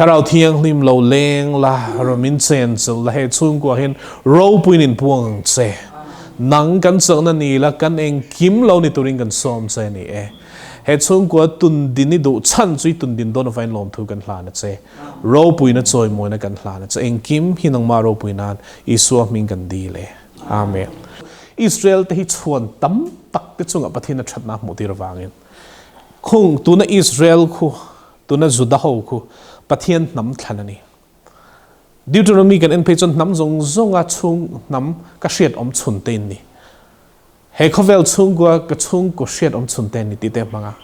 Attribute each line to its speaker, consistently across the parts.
Speaker 1: Thlarau Thianghlim lo leng la, rawn min chen chilh la, he chhungkua hian ropuiin in puang ang che. Nang kan chakna ni la, kan engkim lo ni turin kan sawm che a ni e. He chhungkua tun din i duh chhan chu i tun din dawn avain lawmthu kan hlan a che. Ropuina chawimawina kan hlan a che. Engkim hi nangmah ropui nan Isua hming kan dil e. Amen. Israel te hi chhuan tam tak te chungah Pathian a thatna hmuh tir avangin khung tuna Israel khu tuna Juda ho khu Pathian hnam thlan a ni. Deuteronomy kan en phei chuan hnam zawng zawnga chhung hnam ka hriat awm chhun te in ni. He khawvel chhungkua ka chhungkaw hriat awm chhun te ni tih te hmang a.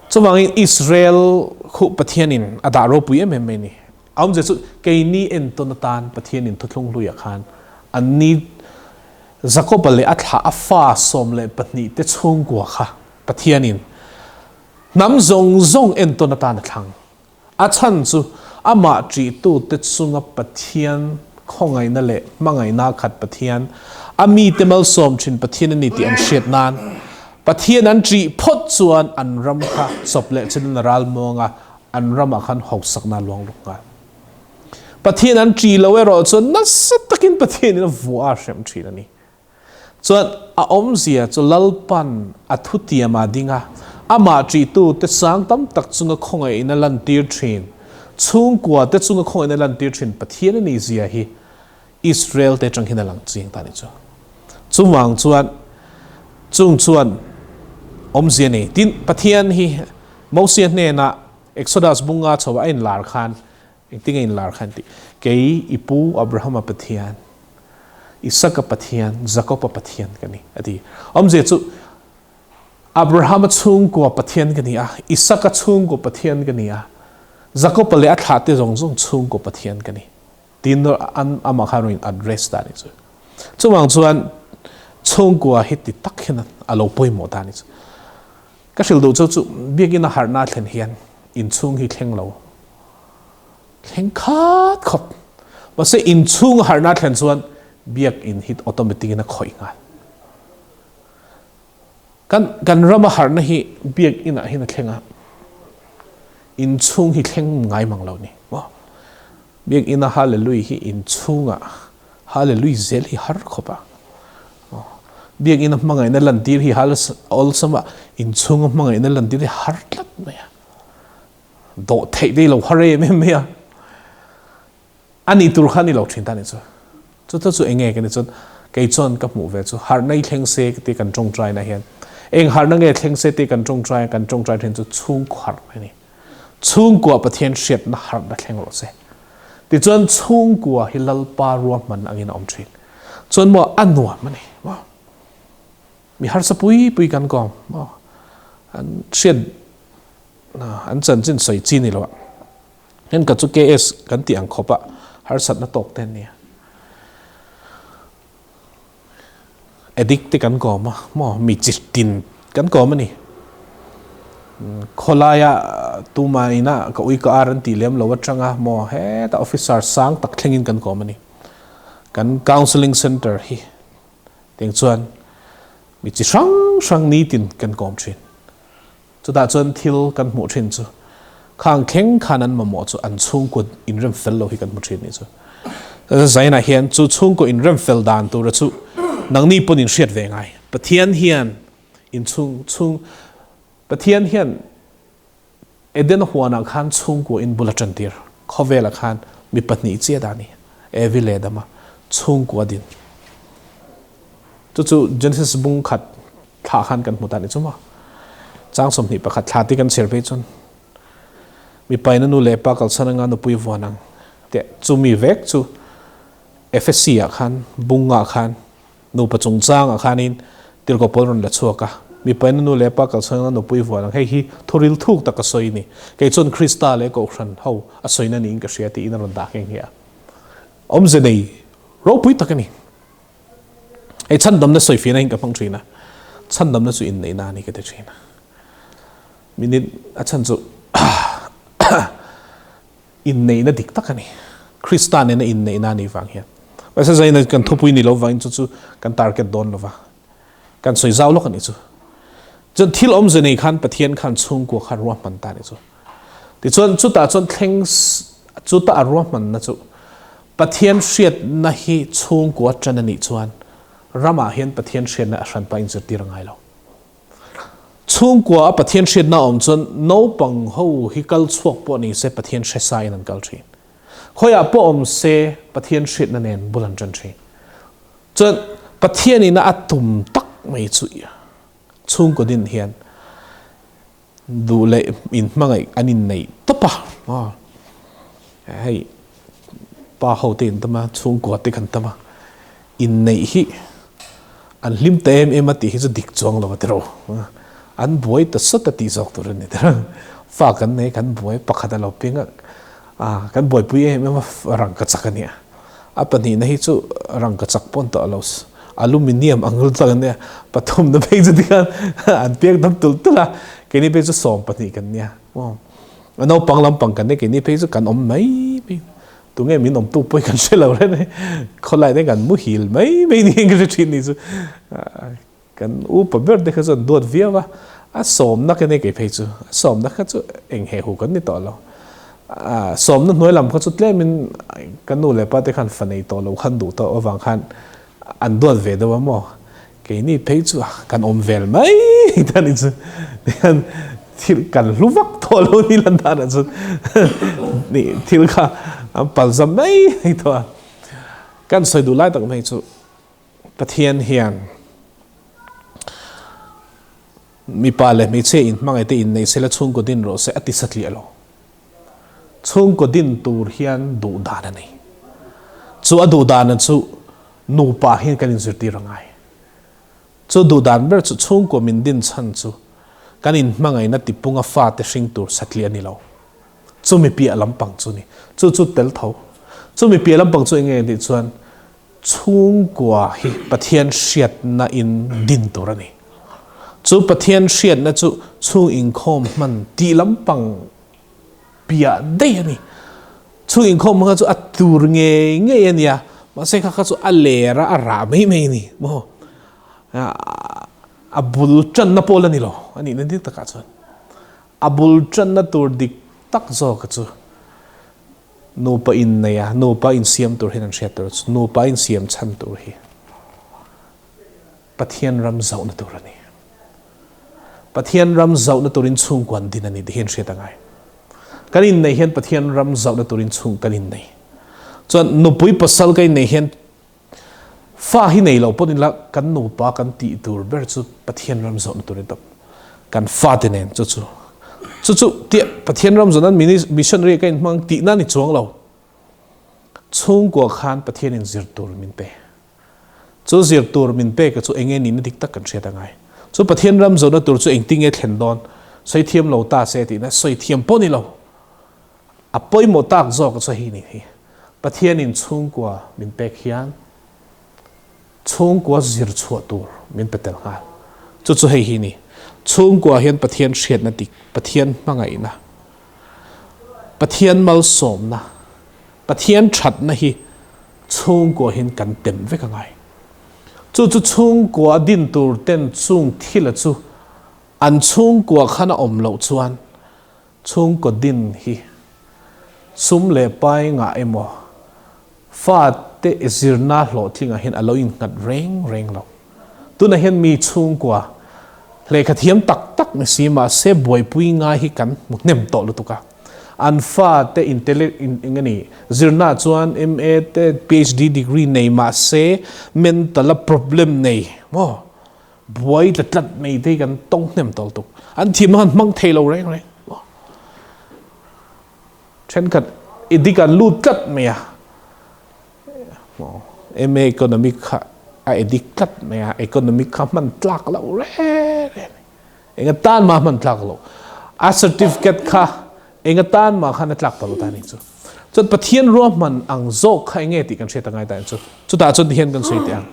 Speaker 1: Chuvangin Israel khuh Pathianin a dah ropui em em mai ni. A awmzia chu keini entawn atan Pathianin thuthlung hluiah khan anni Jakoba leh a thlah a fa 12 te chhungkua kha Pathianin hnam zawng zawng entawn atan a thlang. A chhan chu amah ṭihtute chunga Pathian khawngaihna leh hmangaihna khat Pathian, a mite malsawm ṭhin Pathian a ni tih an hriat nan, Pathian an ṭih phawt chuan an ram kha chawp leh chin a ral muang a, an ramah khan hausakna a luang luk nghal. Pathian an ṭih lo erawh chuan nasa takin Pathianin a vuah a hrem ṭhin a ni. Chuan a awmzia chu Lalpan a thutiam a ding a, amah ṭihtute sang tam tak chunga khawngaihna lantir ṭhin, chhungkuate chunga khawngaihna lantir ṭhin Pathian a nih zia hi Israel-te aṭang hian a lang chiang ta a nih chu. Chuvang chuan chung chuan awmzia nei. Tin, Pathian hi Mosia hnenah Exodus bunga chho a inlar khan Engtin nge inlar khan tih? Kei i pu Abrahama Pathian, Isaka Pathian, Jakoba Pathian ka ni, a ti. Awmzia chu Abrahama chhungkua Pathian ka ni a, Isaka chhungkua Pathian ka ni a, Jakoba leh a thlahte zawng zawng chhungkua Pathian ka ni. Tin an amah khan rawn in address ta a nih chu. Chuvang chuan chhungkua hi ti tak hian a lo pawimawh ta a nih chu. Ka hrilh duh chu chu biakinn a harhna thlen hian inchhung hi thleng lo thleng khat khawp. Mahse inchhung a harhna thlen chuan biakin hi automatic in a khawih nghal. Kan kan rama harhna hi biakin ah hian a thleng a, inchhung hi thleng ngai mang lo ni maw. Biakin a hallelujah hi inchhung ah Hallelujah zel hi har khawp a. Biakinn a hmangaihna lantir hi hal awlsam a, inchhung a hmangaihna lantir hi har tlat mai a. Dawh theih dei lo har em em mai a. A nih tur kha a ni lo thin ta ni chu. Chu chu chu enge ka ni chuan kei chuan ka hmuh ve chu harhna i thleng se tih kan tawngtai na hian eng harhna nge thleng se tih kan tawngtai a, kan tawngtai thin chu chhungkaw harh a ni. Chhungkua Pathian hriatna harhna thleng rawh se. Tichuan chhungkua hi Lalpa ruahman angin a awm thin. Chuan maw a nuam a ni maw. Mi harsa pui pui kan kawm maw. An hriat an chanchin sawi chi ni lo a. Hen ka chu KS kan tih ang khawp a harsatna tawk te an nia. Addict te kan kawm a maw mi chi tin kan kawm a ni. Khawlaia tuma ina ka ui ka ar an tih lem lo atanga maw heta officer sang tak thlengin kan kawm a ni. Kan counselling centre hi teng chuan mi chi hrang hrang nitin kan kawm thin. Chutah chuan thil kan hmuh thin chu khang thleng khan an mamawh chu an chhungkaw inrem fel lo hi kan hmu thin nih chu. Zainah hian chu chhungkaw inrem fel dan tura chu nangni pawn in hriat ve ngai. Pathian hian in chhung chhung Pathian hian Eden huanah khan chhungkua in bul a tan tir. Khawvelah khan mi pahnih chiah dah ni. Evi leh Adama chhungkua din. Chu chu Genesis bung khat thla khan kan hmu ta ni chu maw. Chang 21 thla ti kan chhiar phei chuan mipa in a nu leh pa kalsan anga nupui vuan ang teh chumi vek chu Efesi ah khan bung ah khan nupa chungchang ah khanin tirhkoh pawl rawn la chhuak a, mipa in a nu leh pa kalsan anga nupui vuan ang hei hi thuril thuk tak a sawi ni. Kei chuan Krista leh Kohhran ho a sawina niin ka hria tiin a rawn dah nghe nghe a. Awmze nei ropui tak a ni. Hei chhandamna sawifiahna hi ka hmang thin a, chhandamna chu inneihna a ni ka ti thin a. Minute a chhan chu inneihna dik tak a ni. Krista nena inneihna a nih vang hian. Mahse zaina kan thupui ni lo vangin chu chu kan target dawn lo va, kan sawi zau lawk a nih chu. Chuan thil awmze nei khan Pathian khan chhungkua kha ruahman ta a nih chu. Tichuan chutah chuan thleng Chuta a ruahmanna chu Pathian hriatna hi chhungkua ṭan a nih chuan ramah hian Pathian hriatna a hranpa inzirtir a ngai lo. Chhungkua a Pathian hriatna a awm chuan naupang ho hi kal chhuak pawh ni se Pathian hre sa in an kal ṭhin. Khawiah pawh awm se Pathian hriatna nen bul an ṭan ṭhin. Chuan Pathian ina a tum tak mai chu chhungkaw din hian duh leh inhmangaih an inneih tawp a, hei pa ho te in tam a, chhungkua te kan tam a, inneih hi an hlim ta em em a tih hi chu dik chuang lo a tiraw, an buai ta sawt a tih zawk tur a ni tiraw, fa kan nei kan buai pakhat a lo piang a, kan buaipui em em a rangkachak a nia. A pahnihna hi chu rangkachak pawn tawh lo, aluminium ang tak an nia, pathumna phei chu tikhan an piak dam tulh tulh a, keini phei chu 12 kan nia, a naupang lampang kan nia, keini phei chu kan awm mai mai, tunge min awmtu pawh hi kan hre lo reng a ni, khawlai te kan muhil mai mai niin ka hre thin ni chu, kan upa ber te kha chuan duat viau a, a sawmna ka nei kei phei chu, a sawmna kha chu eng he hu kan ni tawh lo, a sawmna hnuai lam kha chu tlemin ka nu leh pa te khan fa nei tawh lo khan duh tawh avang khan an duat ve deuh a maw, keini phei chu kan awm vel mai ta ni chu, tihian thil kan hlu vak tawh lo ni lan danah chuan thil kha an palzam mai tawh a, kan sawi duh lai tak mai chu. Pathian hian mipa leh hmeichhia inhmangaih te inneih sela chhungkaw din rawh se a ti satliah lo. Chhungkaw din tur hian duh dan a nei. Chu a duh dan chu nupa hian kan inzirtir a ngai. Chu duh dan ber chu chhungkaw min din chhan chu kan inhmangaihna tipunga fate hring tur satliah a ni lo. Chumi piah lampang chu ni. Chu chu tel tho. Chumi piah lampang chu eng nge tih chuan Chhungkua hi Pathian hriatna in din tur a ni. Chu Pathian hriatna chu chhung inkhawm hman tih lampang piah daih a ni. Chhung inkhawm hmang kha chu a tur ngei ngei a nia, mahse kha kha chu a ler a, a rah mai mai a ni maw? A bul tanna pawh la ni lo a nihna dik takah chuan. A bul tanna tur dik tak zawk chu Nupa innei a, nupa insiam tur hian an hriat tur chu nupa insiam chhan tur hi Pathian ram zauhna tur a ni. Pathian ram zauhna turin chhungkua an din a ni tih hi an hriat a ngai. Kan inneih hian Pathian ram zauhna turin chhung kan innei. Chuan nupui pasal ka inneih hian Fa hi nei lo pawh nila kan nupa kan tih tur ber chu Pathian ram zawhna tur a ni tawp. Kan fate nen chu chu chu chu tiah Pathian ram zawhna missionary ka inhmang tihna ni chuang lo. Chhungkua khan Pathian in zir tur min pe. Chu zir tur min pek chu enge nihna dik tak kan hriat a ngai. Chu Pathian ram zawhna tur chu engtinge thlen dawn sawi thiam lo ta se tihna sawi thiam pawh ni lo. A pawimawh tak zawk chu hei ni hi, Pathianin chhungkua min pek hian chhungkua zir chhuah tur min pe tel nghal. Chu chu hei hi ni, chhungkua hian Pathian hriatna dik, Pathian hmangaihna, Pathian malsawmna, Pathian thatna hi chhungkua hian kan tem vek a ngai. Chu chu chhungkua din tur ten chung thila chu an chhungkua khan a awm loh chuan Chhungkaw din hi sum leh pai ngah emaw fate zirna hlawhtlingah hian a lo innghat reng reng lo. Tunah hian mi chhungkua lehkha thiam tak tak ni si mahse buaipui ngai hi kan hmu hnem tawh lutuk a. An fate intellect eng a ni zirna chuan MA te PhD degree nei mahse mental a problem nei maw Buai tla tlat mai te hi kan tawng hnem tawh lutuk. An thiamna khan hmang thei lo reng reng. Thenkhat i dik an lut tlat mai a. MA economic kha a edik tlat mai a. Economic kha hman tlak loh reng reng. Enga tan mah hman tlak loh. A certificate kha enga tan mah khan a tlak tawh lo ta ni chu. Chuan Pathian ruahman ang zawk kha enge tih kan hriat a ngai ta chu. Chutah chuan tihian kan sawi teh ang.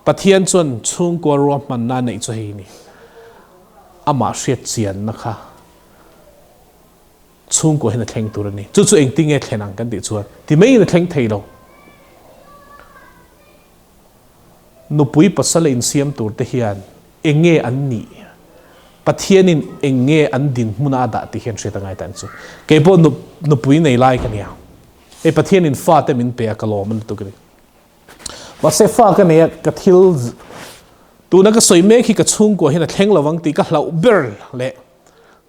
Speaker 1: Pathian chuan chhungkua ruahmanna a neih chu hei ni. Amah hriat chianna kha chhungkua hian a thleng tur a ni. Chu chu engtin nge thlen ang kan tih chuan ti maiin a thleng thei lo. Nupui pasal a insiam tur te hian eng nge an nih? Pathianin eng nge an dinhmuna a dah tih hian hriat a ngai ta ang chu. Keipawh nupui nei lai ka nia. Hei Pathianin fate min pe a ka lawm a lutuk a ni. Mahse fa ka nei a ka thil tuna ka sawi mek hi ka chhungkua hian a thleng lo ang tih ka hlauh ber leh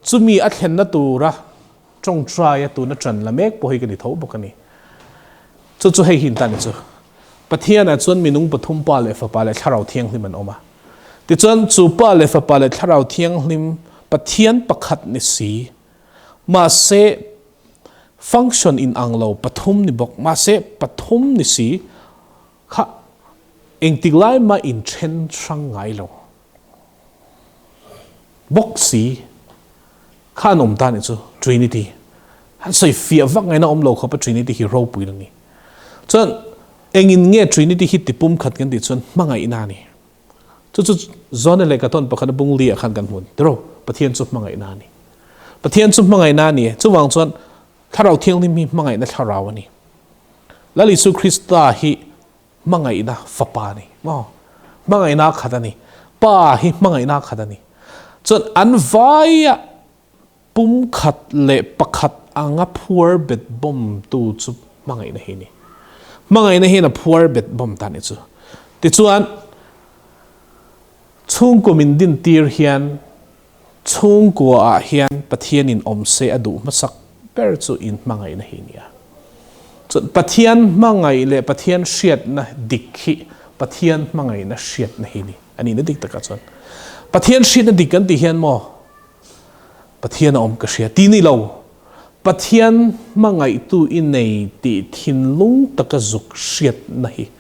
Speaker 1: chumi a thlenna tura tawngtai a tuna tan la mek pawh hi ka ni tho bawk a ni. Chu chu hei hi intan chu Pathianah chuan minung pathum Pa leh Fapa leh Thlarau Thianghlim an awm a. Tichuan chu Pa leh Fapa leh Thlarau Thianghlim Pathian pakhat ni si mahse Function in ang lo pathum ni bawk mahse pathum ni si kha engtik lai mah in then hrang ngai lo bawk si kha an awm ta nih chu Trinity han sawi fiah vak ngaihna awm lo khawpa Trinity hi ropui na ni. Chuan engin nge Trinity hi tipum khat kan tih chuan hmangaihna a ni. Chu chu John-a lehkha tawn pakhat a bung li ah khan kan hmun. Tiraw, Pathian chu hmangaihna a ni. Pathian chu hmangaihna a ni e. Chuvang chuan Thlarau Thianghlim hi hmangaihna thlarau a ni. Lal Isu Krista hi hmangaihna fapa a ni. Maw? Hmangaihna khat a ni. Pa hi hmangaihna khat a ni. Chuan an vaia Pumkhat leh pakhat anga phuar bet bawm tu chu hmangaihna hi a ni. Hmangaihna hian a phuar bet bawm ta ni chu. Tichuan, chhungkaw min dintir hian chhungkua ah hian Pathianin awm se a duh hmasak ber chu in hmangaihna hi a ni a. Chuan Pathian hmangaih leh Pathian hriatna dik hi Pathian hmangaihna hriatna hi a ni. A nihna dik takah chuan Pathian hriatna dik kan tih hian maw Pathian a awm ka hria ti ni lo. Pathian hmangaihtu i nei tih thinlung taka zuk hriatna hi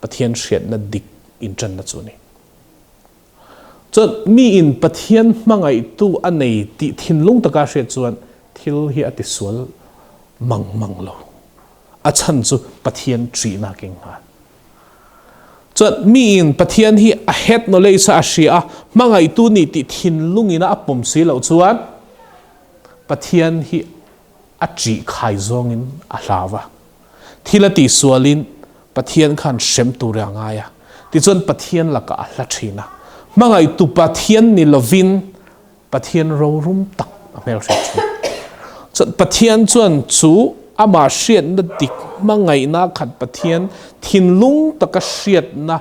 Speaker 1: Pathian hriatna dik inṭanna chu a ni. Chuan miin Pathian hmangaihtu a nei tih thinlung taka a hriat chuan thil hi a tisual mang mang lo. A chhan chu Pathian ṭihna a keng nghal. Chuan miin Pathian hi a head knowledge a a hria a, hmangaihtu nih tih thinlungin a pawm si loh chuan Pathian hi a ṭih khai zawngin a hlau a. Thil a tihsualin Pathian khan hrem tur a ngai a, tichuan Pathian lakah a hla ṭhin a. Hmangaihtu Pathian ni lovin Pathian rorum tak a hmelhriat thin. Chuan Pathian chuan chu amah hriatna dik hmangaihna khat Pathian thinlung taka hriatna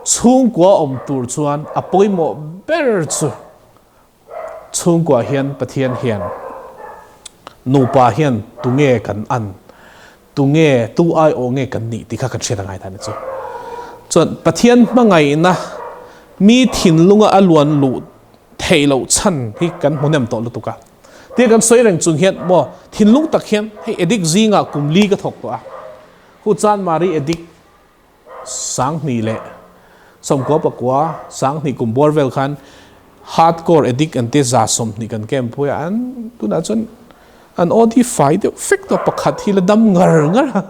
Speaker 1: chhungkua awm tur chuan a pawimawh ber chu chhungkua hian Pathian hian nupa hian tunge kan an tunge tu aiawh nge kan nih tih kha kan hriat a ngai ta ni chu. Chuan Pathian hmangaihna mi thinlunga a luan luh theih loh chhan hi kan hmu nem tawh lutuk a. Tia kan sawi reng chung hian maw thinlung tak hian hei addict zingah kum li ka thawk tawh a, hu chan Mari addict 2000 leh 94, 2000 kum bawr vel khan hardcore addict an ti 120 kan camp pui a, an tunah chuan an OD fai deuh fek tawh pakhat hi la dam ngar ngar a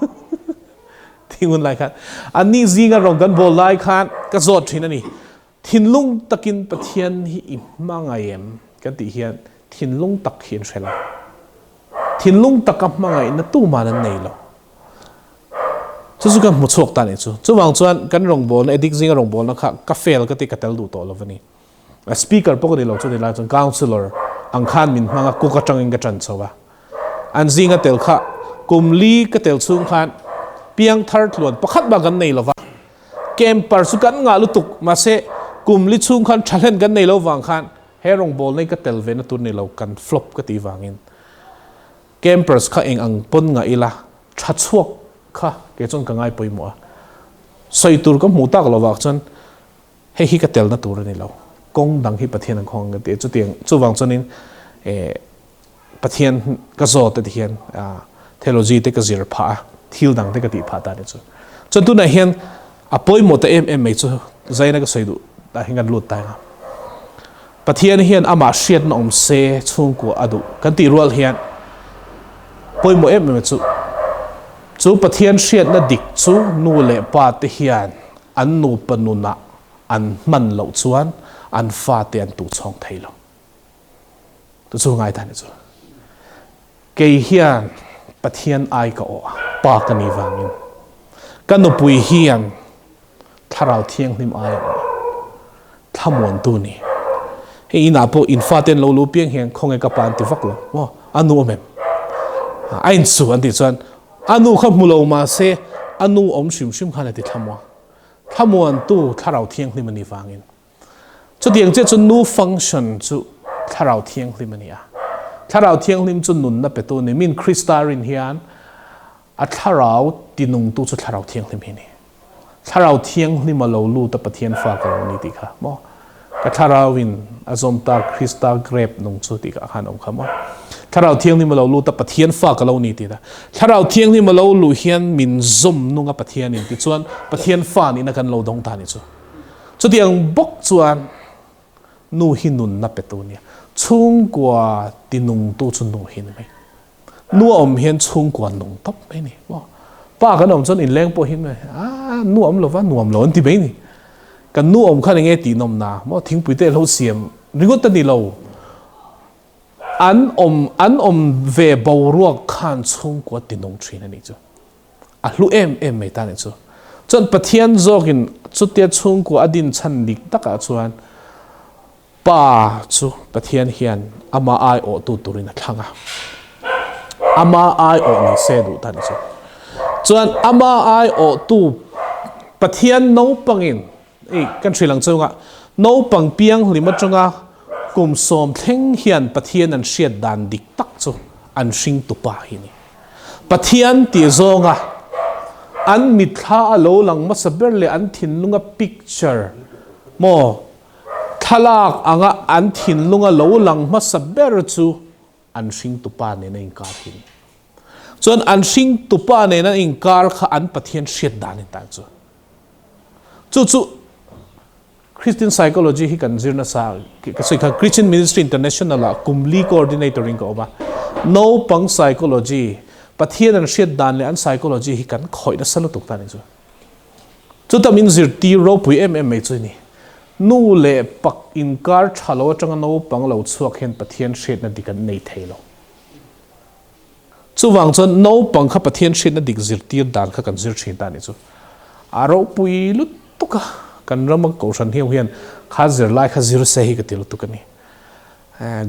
Speaker 1: thingun lai khan an ni zinga rawn kan bawl lai khan ka zawt thin a ni. Thinlung takin Pathian hi i hmangaih em kan tih hian thinlung tak hi an hre lo. Thinlung taka hmangaihna tuman an nei lo. Chu chu kan hmu chhuak ta nih chu. Chuvang chuan kan rawngbawlna, addict zinga rawngbawlna kha ka fail ka ti ka tel duh tawh lo a ni. A speaker pawh ka ni lo chu ni lai chuan councillor ang khan min hmang a, cook atangin ka tan chho a. An zinga tel kha kum li ka tel chhung khan piang thar tluan pakhat bak kan nei lo va. Camper chu kan ngah lutuk mahse kum li chhung khan tha hlen kan nei lo vang khan he rawngbawlna hi ka tel ve na tur ni lo kan flop ka tih vangin Campers kha eng ang pawn ngah ila tha chhuak kha kei chuan ka ngai pawimawh a, sawi tur ka hmuh tak lovah chuan hei hi ka telna tur a ni lo, kawng dang hi Pathian ang khawng ang ka ti a, chutiang chuvang chuanin eh Pathian ka zawt te hian theology te ka zir phah a, thil dang te ka tih phah ta ni chu. Chuan tunah hian a pawimawh ta em em mai chu zaina ka sawi duh tah hian kan lut ta eng a. Pathian hian amah hriatna awm se chhungkua a duh kan tih rual hian pawimawh em em chu chu Pathian hriatna dik chu nu leh pa te hian an nupa nunah an hman loh chuan an fate an tuhchhawng thei lo. Chu chu ngaithla ni chu. Kei hian Pathian ai ka awh a, pa ka ni vangin ka nupui hian Thlarau Thianghlim ai a awh a, thlamuantu ni. Hei inah pawh in fate an lo lu piang hian khawnge ka pa an ti vak lo maw? A nu awm em? A insu an tih chuan A nu kha hmu lo mah se a nu awm hrim hrim khan a ti thlamuang. Thlamuantu Thlarau Thianghlim a nih vangin. Chutiang chiah chu nu function chu Thlarau Thianghlim a ni a. Thlarau Thianghlim chu nunna petu a ni. Min Krista rin hian a Thlarau tinungtu chu Thlarau Thianghlim hi a ni. Thlarau Thianghlim a lo lut a Pathian fa ka lo ni tih kha maw? Ka Thlarauin a zawm ta Krista grep nung chu tih kha khan awm kha maw? Thlarau Thianghlim a lo lut a Pathian fa ka lo ni tih kha. Thlarau Thianghlim a lo luh hian min zawm nung a Pathianin tichuan Pathian fa nihna kan lo dawng ta ni chu. Chutiang bawk chuan nu hi nunna petu nia. Chhungkua tinungtu chu nu hi ni mai. Nu a awm hian chhungkua nung tawp mai ni. Maw? Pa kan awm chuan inleng pawh hi mai a nu awm lova nuam lo an ti mai ni. Kan nu awm khan enge tih nawmna maw thingpui te lo siam ringawt a ni lo. An awm an awm ve boruak khan chhungkua tinung thin a nih chu. A hlu em em mai ta nih chu. Chuan Pathian zawkin chutia chhungkua a din chhan dik takah chuan Pa chu Pathian hian ama aiawhtu turin a thlang a. Ama aiawh ni se duh ta nih chu. Chuan ama aiawhtu Pathian naupangin, ei kan hrilh ang chunga naupang pianghlim atanga kum sawm thleng hian Pathian an hriat dan dik tak chu an hringtu pa hi a ni. Pathian tih zawnga an mitthla a lo lang hmasa ber leh an thinlunga picture maw thlalak anga an thinlunga lo lang hmasa ber chu an hringtupa nena inkar hi a ni. Chuan an hringtupa nena inkar kha an Pathian hriat dan in tan chu. Chu chu Christian Psychology hi kan zir nasa, ka sawi kha Christian Ministry International ah kum li coordinator in ka awm a. Naupang psychology, Pathian an hriat dan leh an psychology hi kan khawih nasa lutuk ta ni chu. Chuta min zirtir ropui em em mai chu ni. Nu leh pak inkar tha lo atanga naupang lo chhuak hian Pathian hriatna dik an nei thei lo. Chuvang chuan naupang kha Pathian hriatna dik zirtir dan kha kan zir thin ta nih chu. A ropui lutuk a, kan rama kohhran hiau hian kha zirlai kha zir se hi ka ti lutuk a ni.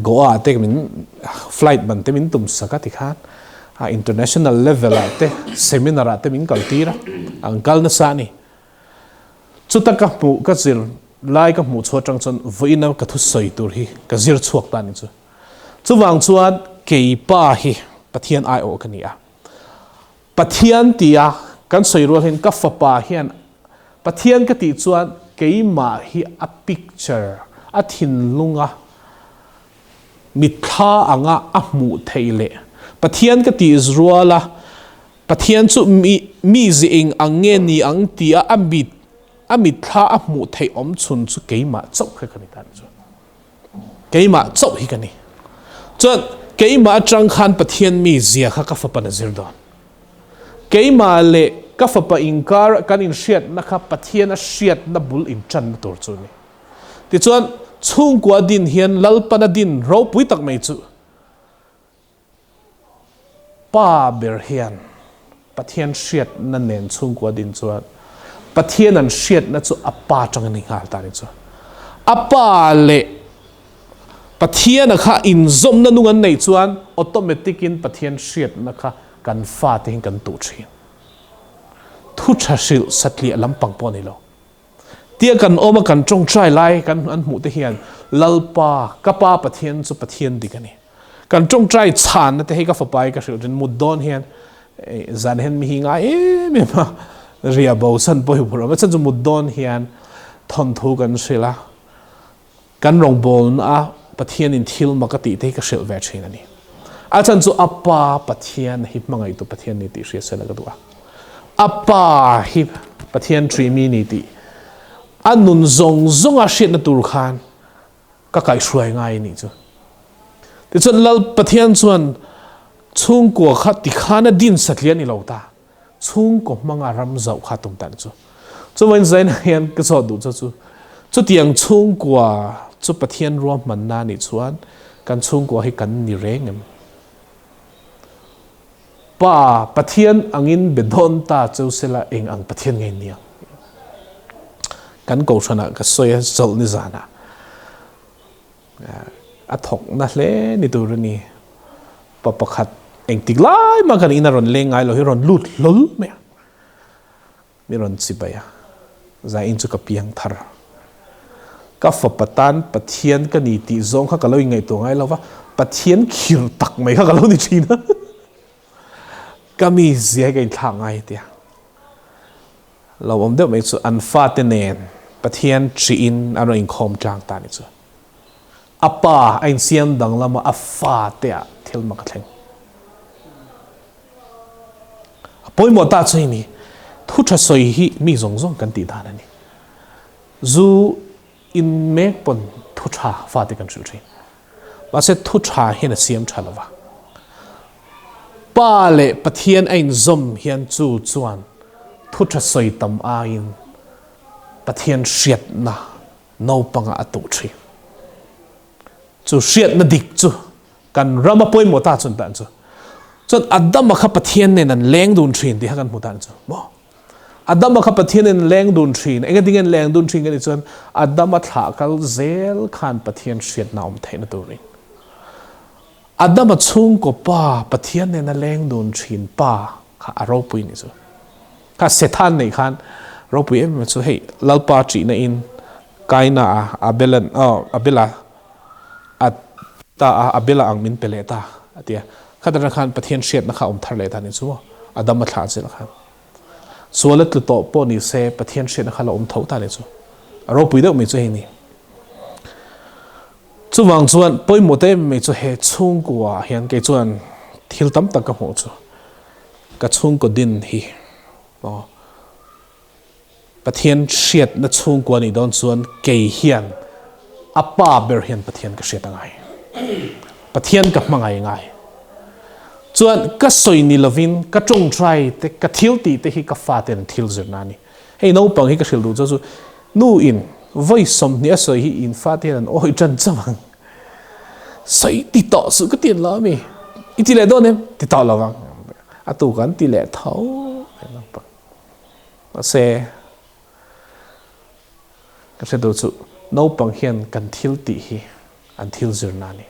Speaker 1: Goa ah te min flight ban te min tum sak a tikhan international level ah te seminar ah te min kal tir a, an kal nasa a ni. Chuta ka hmuh ka zir lai ka hmuh chhuah atang chuan vawiina ka thusawi tur hi ka zir chhuak ta nih chu. Chuvang chuan kei pa hi Pathian aiawh ka ni a. Pathian tia kan sawi rual hian ka fapa hian Pathian ka tih chuan keimah hi a picture, a thinlunga mitthla anga a hmuh theih leh Pathian ka tih ruala Pathian chu mi mi zing ang nge ni ang tia a mit a mitthla a hmuh theih awm chhun chu keimah chauh kha ka ni ta chu. Keimah chauh hi ka ni. Chuan keimah atang khan Pathian mi zia kha ka fapa na zir dawn. Keimah leh ka fapa inkar kan inhriatna kha Pathian a hriatna bul intanna tur chu a ni. Tichuan chhungkua din hian Lalpana din ropui tak mai chu Pa ber hian Pathian hriatna nen chhungkua din chuan Pathian an hriatna chu a pa atang a ni nghal ta ni chu. A pa leh Pathiana kha inzawmna nung an neih chuan automatic in Pathian hriatna kha kan fate hian kan tuh thin. Thu tha hrilh satliah lampang pawh a ni lo. Tia kan awm a kan tawngtai lai kan an hmuh te hian Lalpa, ka Pa Pathian chu Pathian dik a ni. Kan tawngtai chhanna te hi ka fapa hi ka hrilh thin mut dawn hian zan hian mi hi ngai em em a ria bo chan pawh hi phur awm a chan chu mut dawn hian thawnthu kan hrilh a kan rawngbawlna a Pathian in thil mak a tih te hi ka hrilh ve thin a ni. A chan chu a pa Pathian hi hmangaihtu Pathian ni tih hria sela ka duh a. A pa hi Pathian ṭih mi ni tih a nun zawng zawng a hriatna tur khan ka kaihhruai ngai a nih chu. Tichuan Lal Pathian chuan chhungkua kha tikhan a din satliah a ni lo ta. Chhungkaw hmanga ram zauh kha tum ta ni chu. Chuvain zaina hian ka zawh duh chu chu chutiang chhungkua chu Pathian ruahmanna nih chuan kan chhungkua hi kan ni reng em? Pa Pathian angin be dawn ta cheu sela eng ang Pathian nge ni ang? Kan kohhranah ka sawi a chawlh ni zanah a thawkna hle ni tur a ni. Pa pakhat Engtik lai mah kan ina rawn leng ngai lo hi rawn lut hlawl mai a. Mi rawn chibai a, Zain chu ka piang thar. Ka fapa tan Pathian ka ni tih zawng kha ka lo inngaihtuah ngai lo va, Pathian khir tak mai kha ka lo ni thin a. Ka mi zia hi ka inthlak ngai tia. Lo awm deuh mai chu an fate nen Pathian ṭihin an rawn inkhawm tlang ta ni chu. A pa a insiam danglam a, a fate ah thil mak a thleng. A pawimawh ta chu hei ni, thu tha sawi hi mi zawng zawng kan tih dan a ni. Zu in mek pawn thu tha fate kan hrilh thin. Mahse thu tha hian a siam tha lova. Pa leh Pathian a inzawm hian chu chuan thu tha sawi tam aiin Pathian hriatna naupangah a tuh thin. Chu hriatna dik chu Kan ram a pawimawh ta chuan tan chu chuan Adama kha Pathian nen an leng dun thin tih kha kan hmu tan chu maw? Adama kha Pathian nen leng dun thin, eng atinge an leng dun thin ka nih chuan Adama thlah kal zel khan Pathian hriatna awm theihna turin Adama chhungkaw pa Pathian nena leng dun thin pa kha a ropui ni chu. Kha Sethan nei khan ropui em em chu hei Lalpa ṭihna in Kaina a Abelan aw Abela a ta a, a bela ang min pe leh ta a ti a. Kha atang khan Pathian hriatna kha a awm thar leh ta ni chu maw? A dam a thlah zela khan. Sual a tlu tawh pawh ni se Pathian hriatna kha la awm tho ta ni chu. A ropui deuh mai chu hei ni. Chuvang chuan pawimawh te em mai chu he chhungkua ah hian kei chuan thil tam tak ka hmuh chu ka chhungkaw din hi aw Pathian hriatna chhungkua nih dawn chuan kei hian a pa ber hian Pathian ka hriat a ngai. Pathian ka hmangaih ngai. Chuan ka sawi ni lovin ka tawngtai te, ka thil tih te hi ka fate an thil zirna a ni. Hei naupang hi ka hrilh duh chu chu nu in vawi 20 a sawi hi in fate hian an awi tan chauh ang. Sawi ti tawh suh ka ti an lo ami? I ti leh dawn em? Ti tawh lo vang. A tu kan ti leh tho naupang. Mahse, ka hre duh chu naupang hian kan thil tih hi an thil zirna a ni.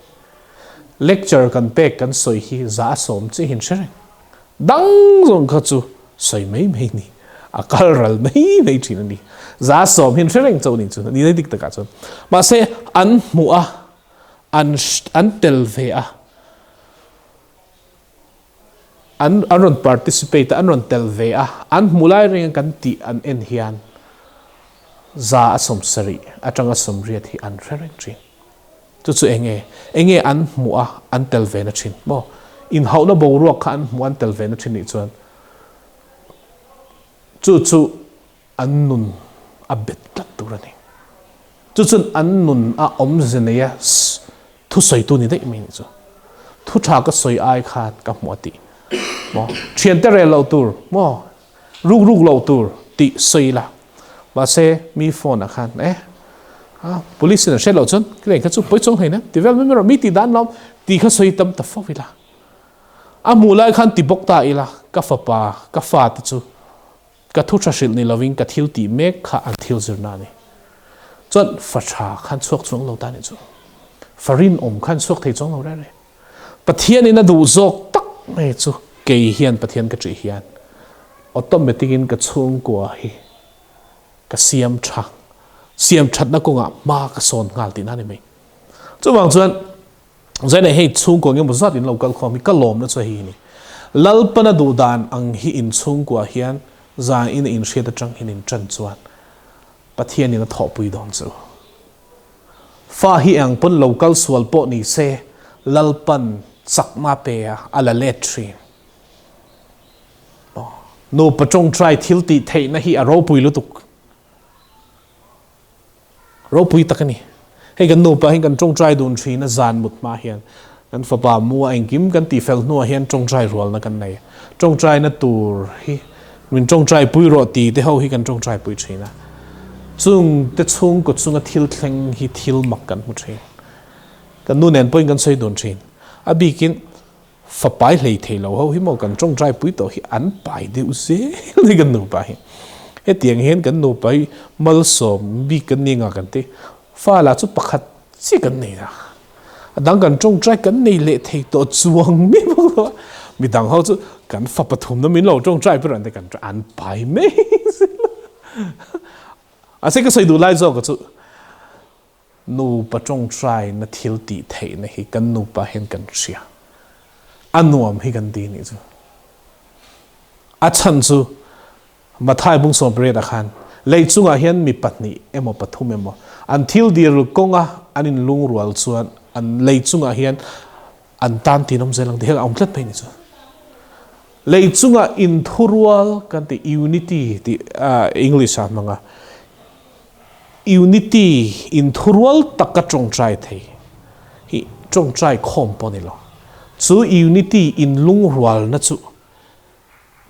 Speaker 1: Lecture kan pek kan sawi hi za a sawm chihin hre reng. Dang zawng kha chu sawi mai mai a ni. A kal ral mai mai thin a ni. Za a sawm hian hre reng chauh a ni chu. Ni dik takah chuan. Mahse, an hmuh a, an an tel ve a. An an rawn participate a, an rawn tel ve a, an hmu lai reng a kan tih an en hian 170 atanga 80 hi an hre reng thin. Chu chu eng nge? Eng nge an hmuh a an tel ve na thin maw? Inhauhna boruak kha an hmuh an tel ve na thin nih chuan chu chu An nun a bet tlat tur a ni. Chu chuan an nun a awmze neia thusawitu ni daih mai ni chu. Thu tha ka sawi ai khan ka hmuh a tih maw? Thiante rel loh tur maw? Ruk ruk loh tur tih sawi la. Mahse mi phone ah khan eh a police in an hriat loh chuan ka kha chu pawi chuang hlei nem ti vel mai mai rawh mi tih dan lawm tih kha sawi tam ta fo ila. A hmuh lai khan ti bawk ta ila ka fapa ka fate chu Ka thu tha hrilh ni lovin ka thil tih mek kha an thil zirna a ni. Chuan fa tha khan chhuak chuang lo ta nih chu. Fa rinawm khan chhuak thei chuang lo reng reng. Pathianin a duh zawk tak mai chu kei hian Pathian ka ṭih hian automatic in ka chhungkua hi ka siam tha, siam thatna kawngah hma ka sawn nghal tihna a ni mai. Chuvang chuan Zainei hei chhungkua nge maw zat in lo kal khawm hi ka lawmna chu hei hi ni. Lalpana duh dan ang hi in chhungkua hian zan in a inhriat atang hian in tan chuan Pathian in a thawhpui dawn chu. Fa hi eng pawn lo kal sual pawh ni se Lalpan chakna pe a a la let thin. Nupa tawngtai thil tih theihna hi a ropui lutuk. Ropui tak a ni. Hei kan nupa hian kan tawngtai dun thin a, zan mut hma hian kan fapa mu a engkim kan tihfel hnuah hian tawngtai rualna kan nei a. Tawngtaina tur hi min tawngtai pui rawh ti te ho hi kan tawngtai pui thin a. Chung te chhungkaw chunga thil thleng hi thil mak kan hmu thin. Kan nu nen pawhin kan sawi dun thin. A bikin Fa pai hlei thei lo ho hi maw kan tawngtai pui tawh hi an pai deuh zel hi kan nupa hi. Hetiang hian kan nupa hi malsawm bik kan ni nga kan ti. Fa lah chu pakhat chiah kan nei a. A dang kan tawngtai kan nei leh thei tawh chuang mai bawk lo a. Midang ho chu kan fa pathum na min lo tawngtai ber an ti kan an pai mai a se ka sawi duh lai zawk chu nupa tawngtai na thil tih theih na hi kan nupa hian kan hria a nuam hi kan ti nih chu a chhan chu Mathai bung 18 ah khan lei chungah hian mi pahnih emaw pathum emaw an thil dil kawnga an inlungrual chuan an lei chungah hian an tan tin awm zel ang tih hi a awm tlat mai ni chu. Lei chungah inthurual kan tih unity tih English ah hmang a, unity inthurual taka tawngtai thei hi tawngtai khawm pawh a ni lo. Chu unity inlungrualna chu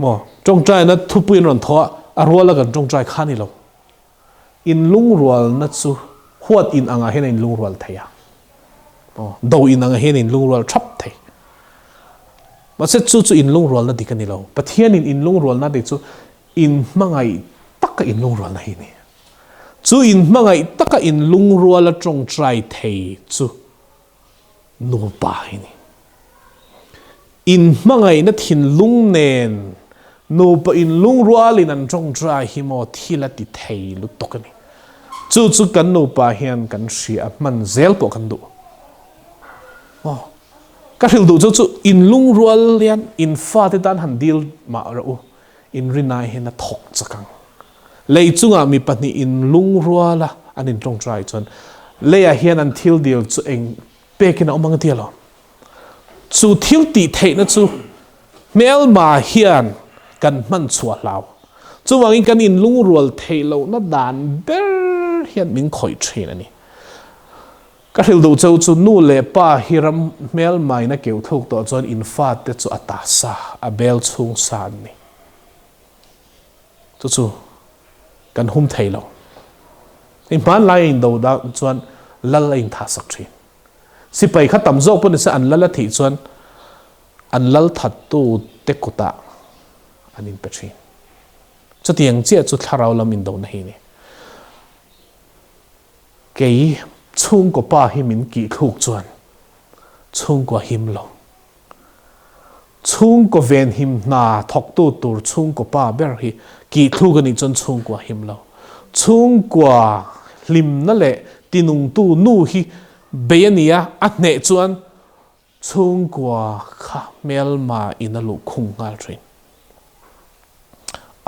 Speaker 1: Maw? Tawngtaina thupui an rawn thaw a, a ruala kan tawngtai kha a ni lo. Inlungrualna chu huat in angah hian a inlungrual thei a, maw? Do in angah hian a inlungrual thap thei. Mahse chu chu inlungrualna dik a ni lo. Pathianin inlungrualna dik chu inhmangaih taka inlungrualna hi a ni. Chu inhmangaih taka inlungruala tawngtai thei chu nupa hi ni. In hmangaihna thinlung nen nupa inlungrualin an tawngtai hi maw thil a ti thei lutuk a ni. Chu chu kan nupa hian kan hria a, hman zel pawh kan duh. Maw? Ka hrilh duh chu chu inlungrual hian in fate tan han dil mah rawh u, inrinai hian a thawk chak ang. Lei chungah mi pahnih inlungruala an intawngtai chuan leiah hian an thil dil chu eng pekin a awm ang a ti alawm. Chu thil tih theihna chu hmelma hian kan hman chhuah hlau. Chuvangin kan inlungrual theih lohna dan ber hian min khawih thin a ni. Ka hrilh duh cheu chu nu leh pa hi ram hmelmain a keuh thluk tawh chuan in fate chu a ta sa, a bel chhung sa an ni. Chu chu kan hum thei lo. Hei hmanlai a indo dah chuan lal a inthah sak thin. Sipai kha tam zawk pawh nise an lal a thih chuan an lal thattu te kutah an inpe thin. Chutiang chiah chu thlarau lam indona hi a ni. Kei chhungkaw pa hi min kih thluk chuan chhungkua him lo. Chhungkaw venhim hna thawktu tur chhungkaw pa ber hi kih thluk a nih chuan chhungkua him lo. Chhungkua hlimna leh tinungtu nu hi bei a ni a, a hneh chuan chhungkua kha hmelma in a luh khung nghal thin.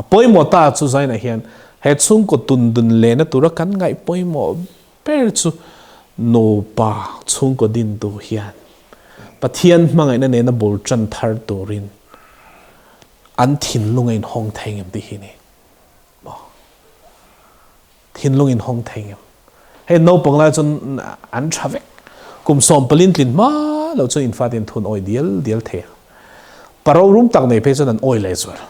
Speaker 1: A pawimawh ta chu Zaina hian he chhungkaw tundun lehna tura kan ngaih pawimawh ber chu nupa chhungkaw dintu hian Pathian hmangaihna nena bul tan thar turin an thinlung a inhawng thei ngem tih hi ni maw? Thinlung inhawng thei ngem? Hei naupang lai chuan an tha vek. Kum sawm palin tlin hma lo chuan infate in thun awi dial dial thei a. Paro rum tak nei phei chuan an awi leh zual.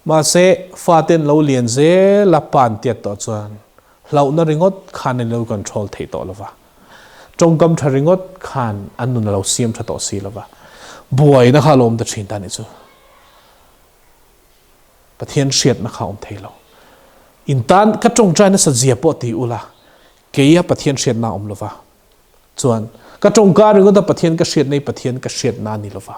Speaker 1: Mahse faten lo lian zel a pan tiat tawh chuan hlauhna ringawt khan an lo control thei tawh lova. Tawngkam tha ringawt khan an nun a lo siam tha tawh si lova. Buaina kha a lo awm ta thin ta nih chu. Pathian hriatna kha a awm thei lo. In tan ka tawngtai nasa zia pawh ti ula, keia Pathian hriatna a awm lova. Chuan ka tawngka ringawta Pathian ka hriatna hi Pathian ka hriatna a ni lova.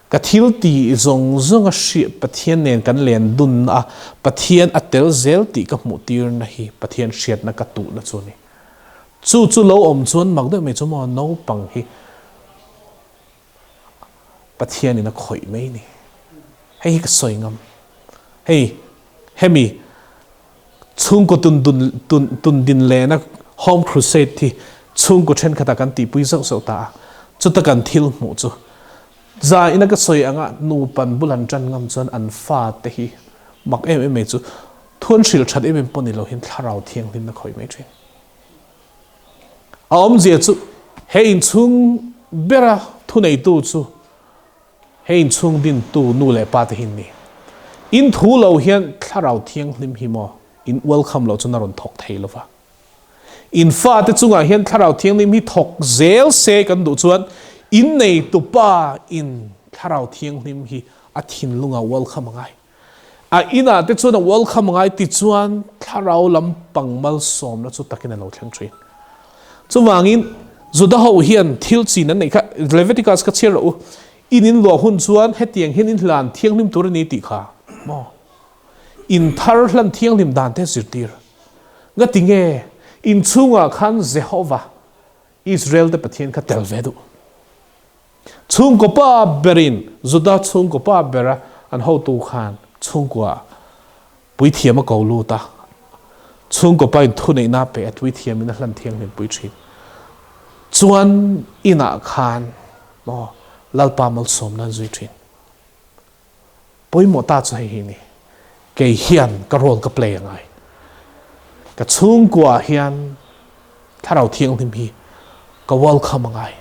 Speaker 1: Ka thil tih zawng zawng a hriat Pathian nen kan len dunna a, Pathian a tel zel tih ka hmuh tirna hi Pathian hriatna ka tuhna chu a ni. Chu chu lo awm chuan mak deuh mai chu maw naupang hi Pathianin a khawih mai ni. Hei hi ka sawi ngam. Hei hemi chhungkaw tun dun tun tun din lehna Home Crusade hi chhungkaw thenkhatah kan tihpui zauh zauh ta a, chuta kan thil hmuh chu za ina ka sawi anga nupan bul an tan ngam chuan an fate hi mak em em mai chu thuan hrilh that em em pawh ni lo hian thlarau thianghlimna khawih mai thin. A awmzia chu he inchhung bera thuneitu chu He inchhung dintu nu leh pa te hi ni. In thu lo hian thlarau thianghlim hi maw in welcome loh chuan a rawn thawk thei lova. In fate chungah hian thlarau thianghlim hi thawk zel se kan duh chuan in neitu pa in thlarau thianghlim hi a thinlungah welcome a ngai. A inah te chuan a welcome a ngai tichuan thlarau lampang malsawmna chu takin a lo thleng thin. Chuvangin Juda ho hian thil chin an neih kha Leviticus kha chhiar rawh u. In in luah hun chuan hetiang hian in hlan thianghlim tur a ni tih kha maw? In thar hlan thianghlim dan te zirtir. Ngati nge in chhungah khan Jehovah, Israel te Pathian kha tel ve duh? Chhungkaw pa berin Juda chhungkaw pa bera an hotu khan chhungkua puithiam a ko lut a, chhungkaw pain thuneihna a pe a, puithiamin a hlan thianghlim pui thin. Chuan inah khan maw Lalpa malsawmna an zui thin. Pawimawh ta chu hei hi ni, kei hian ka role ka play angai. Ka chhungkua hian Thlarau Thianghlim hi ka welcome angai.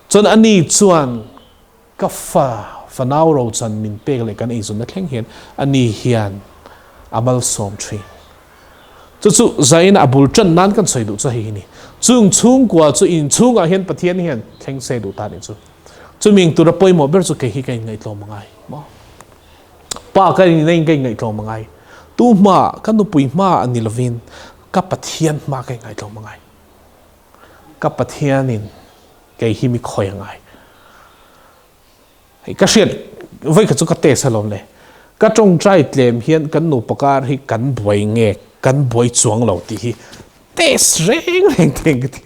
Speaker 1: Chuan ani chuan ka fa fanau rochan min pek leh kan eizawnna thleng hian ani hian a malsawm thin. Chu chu zain a bul tan nan kan sawi duh chu hei hi ni. Chung chhungkua chu inchhungah hian Pathian hian thleng se duh ta nih chu. Chumi eng tura pawimawh ber chu kei hi ka inngaihtlawm a ngai maw? Pa ka in ka inngaihtlawm a ngai. Tu hma, ka nupui hma a ni lovin ka Pathian hma ka inngaihtlawm a ngai. Ka Pathianin kei hi mi khawi a ngai. Hei ka hriat vawi kha chu ka test alawm le. Ka tawngtai tlem hian kan nupa kar hi kan buai nge kan buai chuang lo tih hi test reng reng theng ka ti.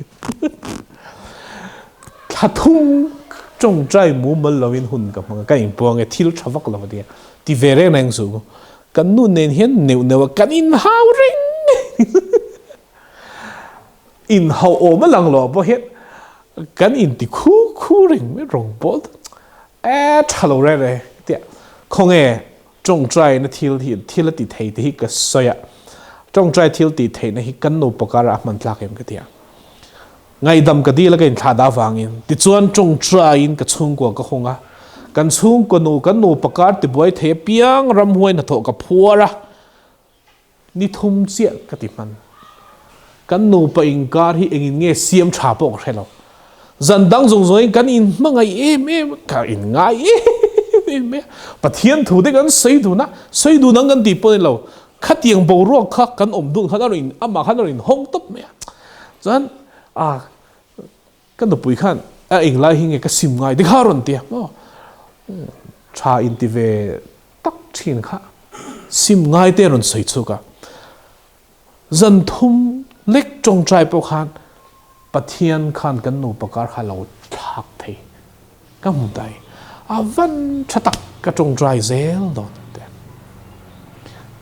Speaker 1: Thla thum tawngtai mumal loin hun ka hmang a, ka inpuang e thil tha vak lo a tia ti ve reng reng suh. Kan nu nen hian neuh neuh a kan inhau reng. Inhauh awm a lang lo pawh hian kan inti khu khu reng mai rawng pawl e tha lo reng reng tia khawnge tawngtai na thil hi thil a ti thei te hi ka sawi a tawngtai thil tih theih na hi kan nupa karah a hman tlak em ka ti a ngaihdam ka dil a ka inthlah dah avangin tichuan tawngtai in ka chhungkua ka hung a kan chhungkua nu kan nupa kar tibuai thei apiang ramhuai hnathawh ka phuar a Ni thum chiah ka ti hman. Kan nupa inkar hi engin nge siam tha pawh ka hre lo. Zan dang zawng zawngin kan inhmangaih em em a, ka inngai em em mai a. Pathian thu te kan sawi dun a, sawi dun ang kan tih pawh ni lo. Khatiang boruak kha kan awm dun khan a rawn in, amah khan a rawn inhawng tawp mai a. Chuan ah ka nupui khan a englai hi nge ka sim ngai ti kha a rawn ti a maw. Tha inti ve tak thin kha sim ngai te rawn sawi chhuk a, zan thum lek tawngtai pawh khan Pathian khan kan nupa kar kha lo thlak thei ka hmu ta i a van tha tak ka tawngtai zel dawn te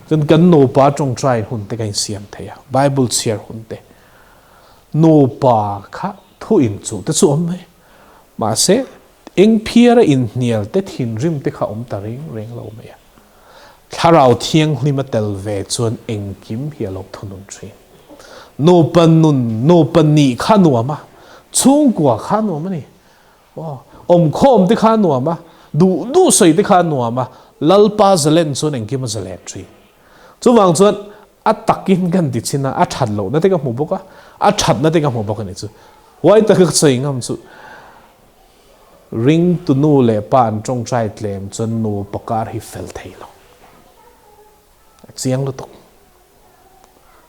Speaker 1: chuan kan nupa tawngtai hun te ka insiam thei a, Bible chhiar hun te nupa kha thu inchuh te chu awm mai mahse Eng phiara inhnial te thinrim te kha awm ta reng reng lo mai a. Thlarau Thianghlim a tel ve chuan engkim hi a lo thunun thin. Nupa nun, nupa nih kha nuam a, chhungkua kha nuam a ni. Aw, awmkhawm te kha nuam a, duh duh sawi te kha nuam a, Lalpa zalen chuan engkim a zalen thin. Chuvang chuan a takin kan ti chin a, a that lohna te ka hmu bawk a, a thatna te ka hmu bawk a ni chu. Huai taka ka sawi ngam chu ringtu nu leh pa an tawngtai tlem chuan nupa kar hi fel thei lo. A chiang lutuk.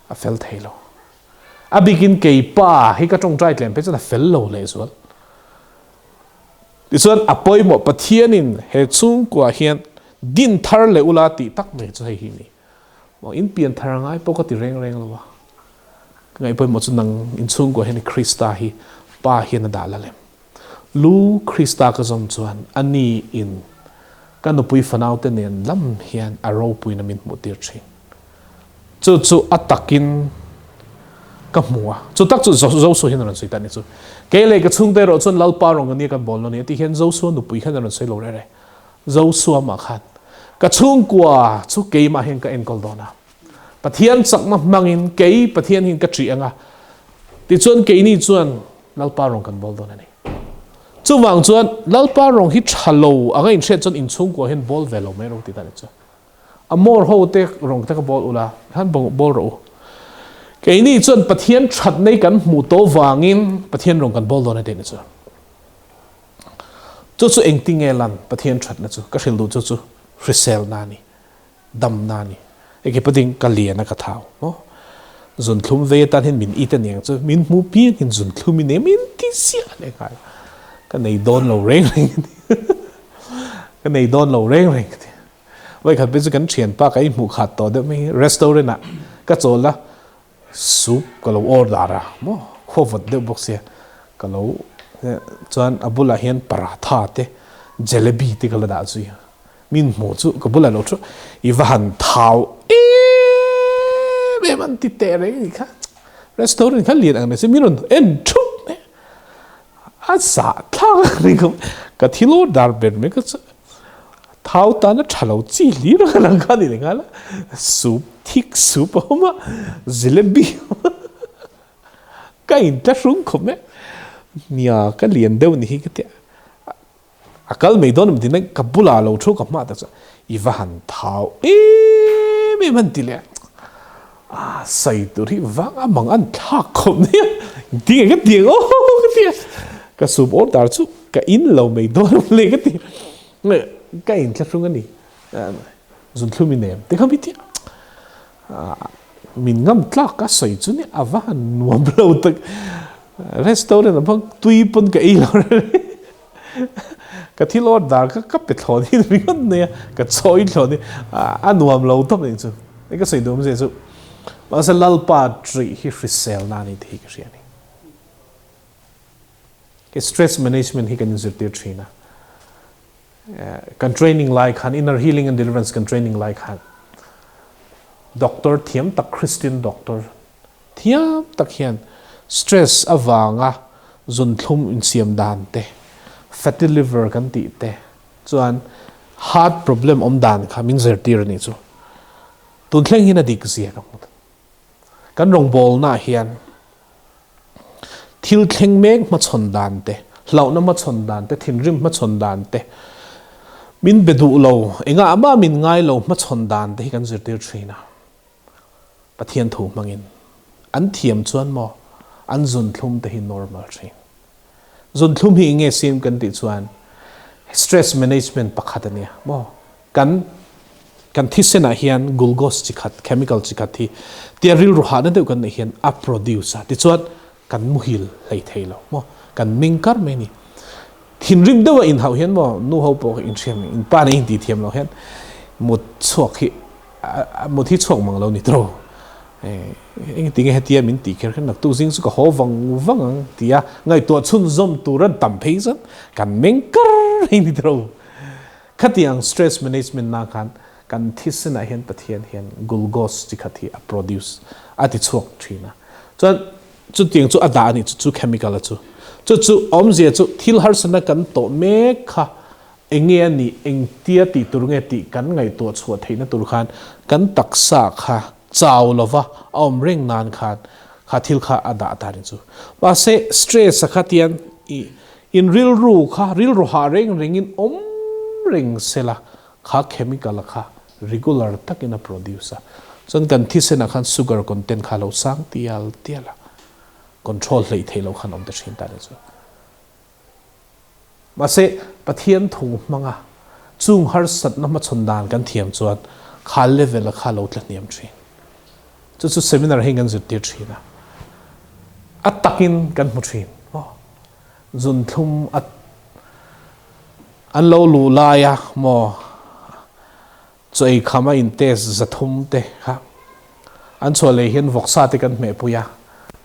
Speaker 1: A fel thei lo. A bikin kei pa hi ka tawngtai tlem phei chuan a fel lo lehzual. Tichuan a pawimawh Pathianin he chhungkua hian din thar leh ula tih tak mai chu hei hi a ni. Maw in pian thar ngai pawh ka ti reng reng lo a. Ka ngaih pawimawh chu nang in chhungkua hian Krista hi Pa hian a dah la lem. Lu Krista ka zawm chuan a ni in ka nupui fanau te nen lam hian a ropuina min hmuh tir thin. Chu chu a takin ka hmu a. Chu tak chu Joshua hian a rawn sawi ta a ni chu. Kei leh ka chhungte erawh chuan Lalpa rawn ka nia kan bawl lo ni a tih hian Joshua nupui khan a rawn sawi lo reh reh. Joshua mah khan ka chhungkua chu keimah hian ka enkawl dawn a. Pathian chakna hmangin kei Pathian hian ka ṭih ang a, tichuan keini chuan Lalpa rawng kan bawl dawn a ni. Chuvang chuan Lalpa rawng hi ṭha lo anga inhriat chuan inchhungkua hian bawl ve lo mai rawh ti ta ni chu. A mawr ho te rawng te kha bawl ula, khan bawl rawh u. Keini chuan Pathian ṭhat nei kan hmuh tawh vangin Pathian rawng kan bawl dawn a ti ni chu. Chu chu engtinge lan Pathian ṭhatna chu ka hrilh duh chu chu hriselna a ni. Damna a ni. Eke pating ka lian a ka thau maw? Zunthlum vei atan hian min it a niang chu min hmu piang hian zunthlum i nei min ti ziah leh nghal. Ka nei dawn lo reng reng a ni. Ka nei dawn lo reng reng ka ti. Vawikhat phei chu kan thianpa ka inhmuh khat tawh deuh mai hi restaurant ah ka chawl a, soup ka lo order a maw khaw vawt deuh bawk sia ka lo chuan a bulah hian paratha te jalebi te ka la dah zui a, min hmuh chu ka bulah lo thu i va han thau em em an ti teh reng a nih kha, restaurant kha lian ang ni se min rawn en thup mai a. A zah thlak a ni khawp. Ka thil order ber mai ka chu thau tan a tha lo chi hlir a lang kha ni leh nghal a. Soup, thick soup a awm a, jalebi a awm a. Ka inthlahrung khawp mai. Nia, ka lian deuh ni hi ka ti a. A kal mai dawn em tihna ka bulah lo thu ka hmah tak chuan i va han thau em em han ti leh a, a sawi tur hi vang a mang an thlak khawp mai a, tinge ka ti ang aw ka ti a, ka soup order chu ka in lo mai dawn em le ka ti a, ka inthlahrung a ni, zunthlum i nem te kha mi ti a, min ngam tlak a sawi chu nia a va han nuam lo tak, restaurant ah pawh tui pawn ka ei lo reng. Ka thil order kha ka pe thlawn hi ringawt nei a, ka chawi thlawn hi a nuam lo tawp nih chu. Hei ka sawi duh awmzia chu mahse Lalpa ṭih hi hrisel na a ni tih hi ka hria a ni. He stress management hi kan inzirtir ṭhin a, kan training lai khan inner healing and deliverance kan training lai khan doctor thiam tak Christian doctor Thiam tak hian stress avanga zunthlum insiam dan te, fatty liver kan tih te chuan heart problem awm dan kha min zirtir a nih chu. Tun thleng hian a dik zia ka hmu ta. Kan rawngbawlnaah hian thil thleng mek hmachhawn dan te, hlauhna hmachhawn dan te, thinrim hmachhawn dan te, min be duh lo, engah mah min ngai lo hmachhawn dan te hi kan zirtir thin a. Pathian thu hmangin an thiam chuan maw an zunthlum te hi normal thin. Zunthlum hi enge sim kan tih chuan stress management pakhat a nia maw. Kan kan thisen ah hian gulgos chi khat chemical chi khat hi tia rilru hahna deuh kan neih hian a produce a tichuan kan muhil hlei thei lo maw kan ming kar mai a ni. Thinrim deuh a inhauh hian maw nu ho pawh inhriam in pa nei intih thiam loh hian mut chhuak hi mut hi chhuak mang lo ni tawh engti nge hetia min tih kher kher naktuk zing chu ka haw vang vang ang tia ngaihtuah chhunzawm tur an tam phei chuan kan meng kar reng ni tawh khatiang stress management na khan kan thisenah hian Pathian hian gulgos chi khat hi a produce a ti chhuak thin a chuan Chutiang chu a dah a nih chu, chu chemical a chu. Chu chu awmzia chu thil harsatna kan tawh mek kha enge a nih, engtia tih tur nge tih kan ngaihtuah chhuah theihna tur khan kan taksa kha chau lova a awm reng nan khan kha thil kha a dah ta a nih chu. Mahse stress a kha tian i in rilru kha rilru hah reng rengin awm reng sela kha chemical a kha regular takin a produce a, chuan kan thisen ah khan sugar content kha a lo sang tial tial a, control hleih theih loh khan awm ta thin ta nih chu. Mahse Pathian thu hmanga chung harsatna hmachhawn dan kan thiam chuan kha level a kha lo tla hniam thin. Chu chu seminar hi kan zirtir thin a, a takin kan hmu thin. Zunthlum a An lo luh laia maw chaw ei kham a in test 300 te kha an chhuah leh hian vawksa te kan hmeh pui a,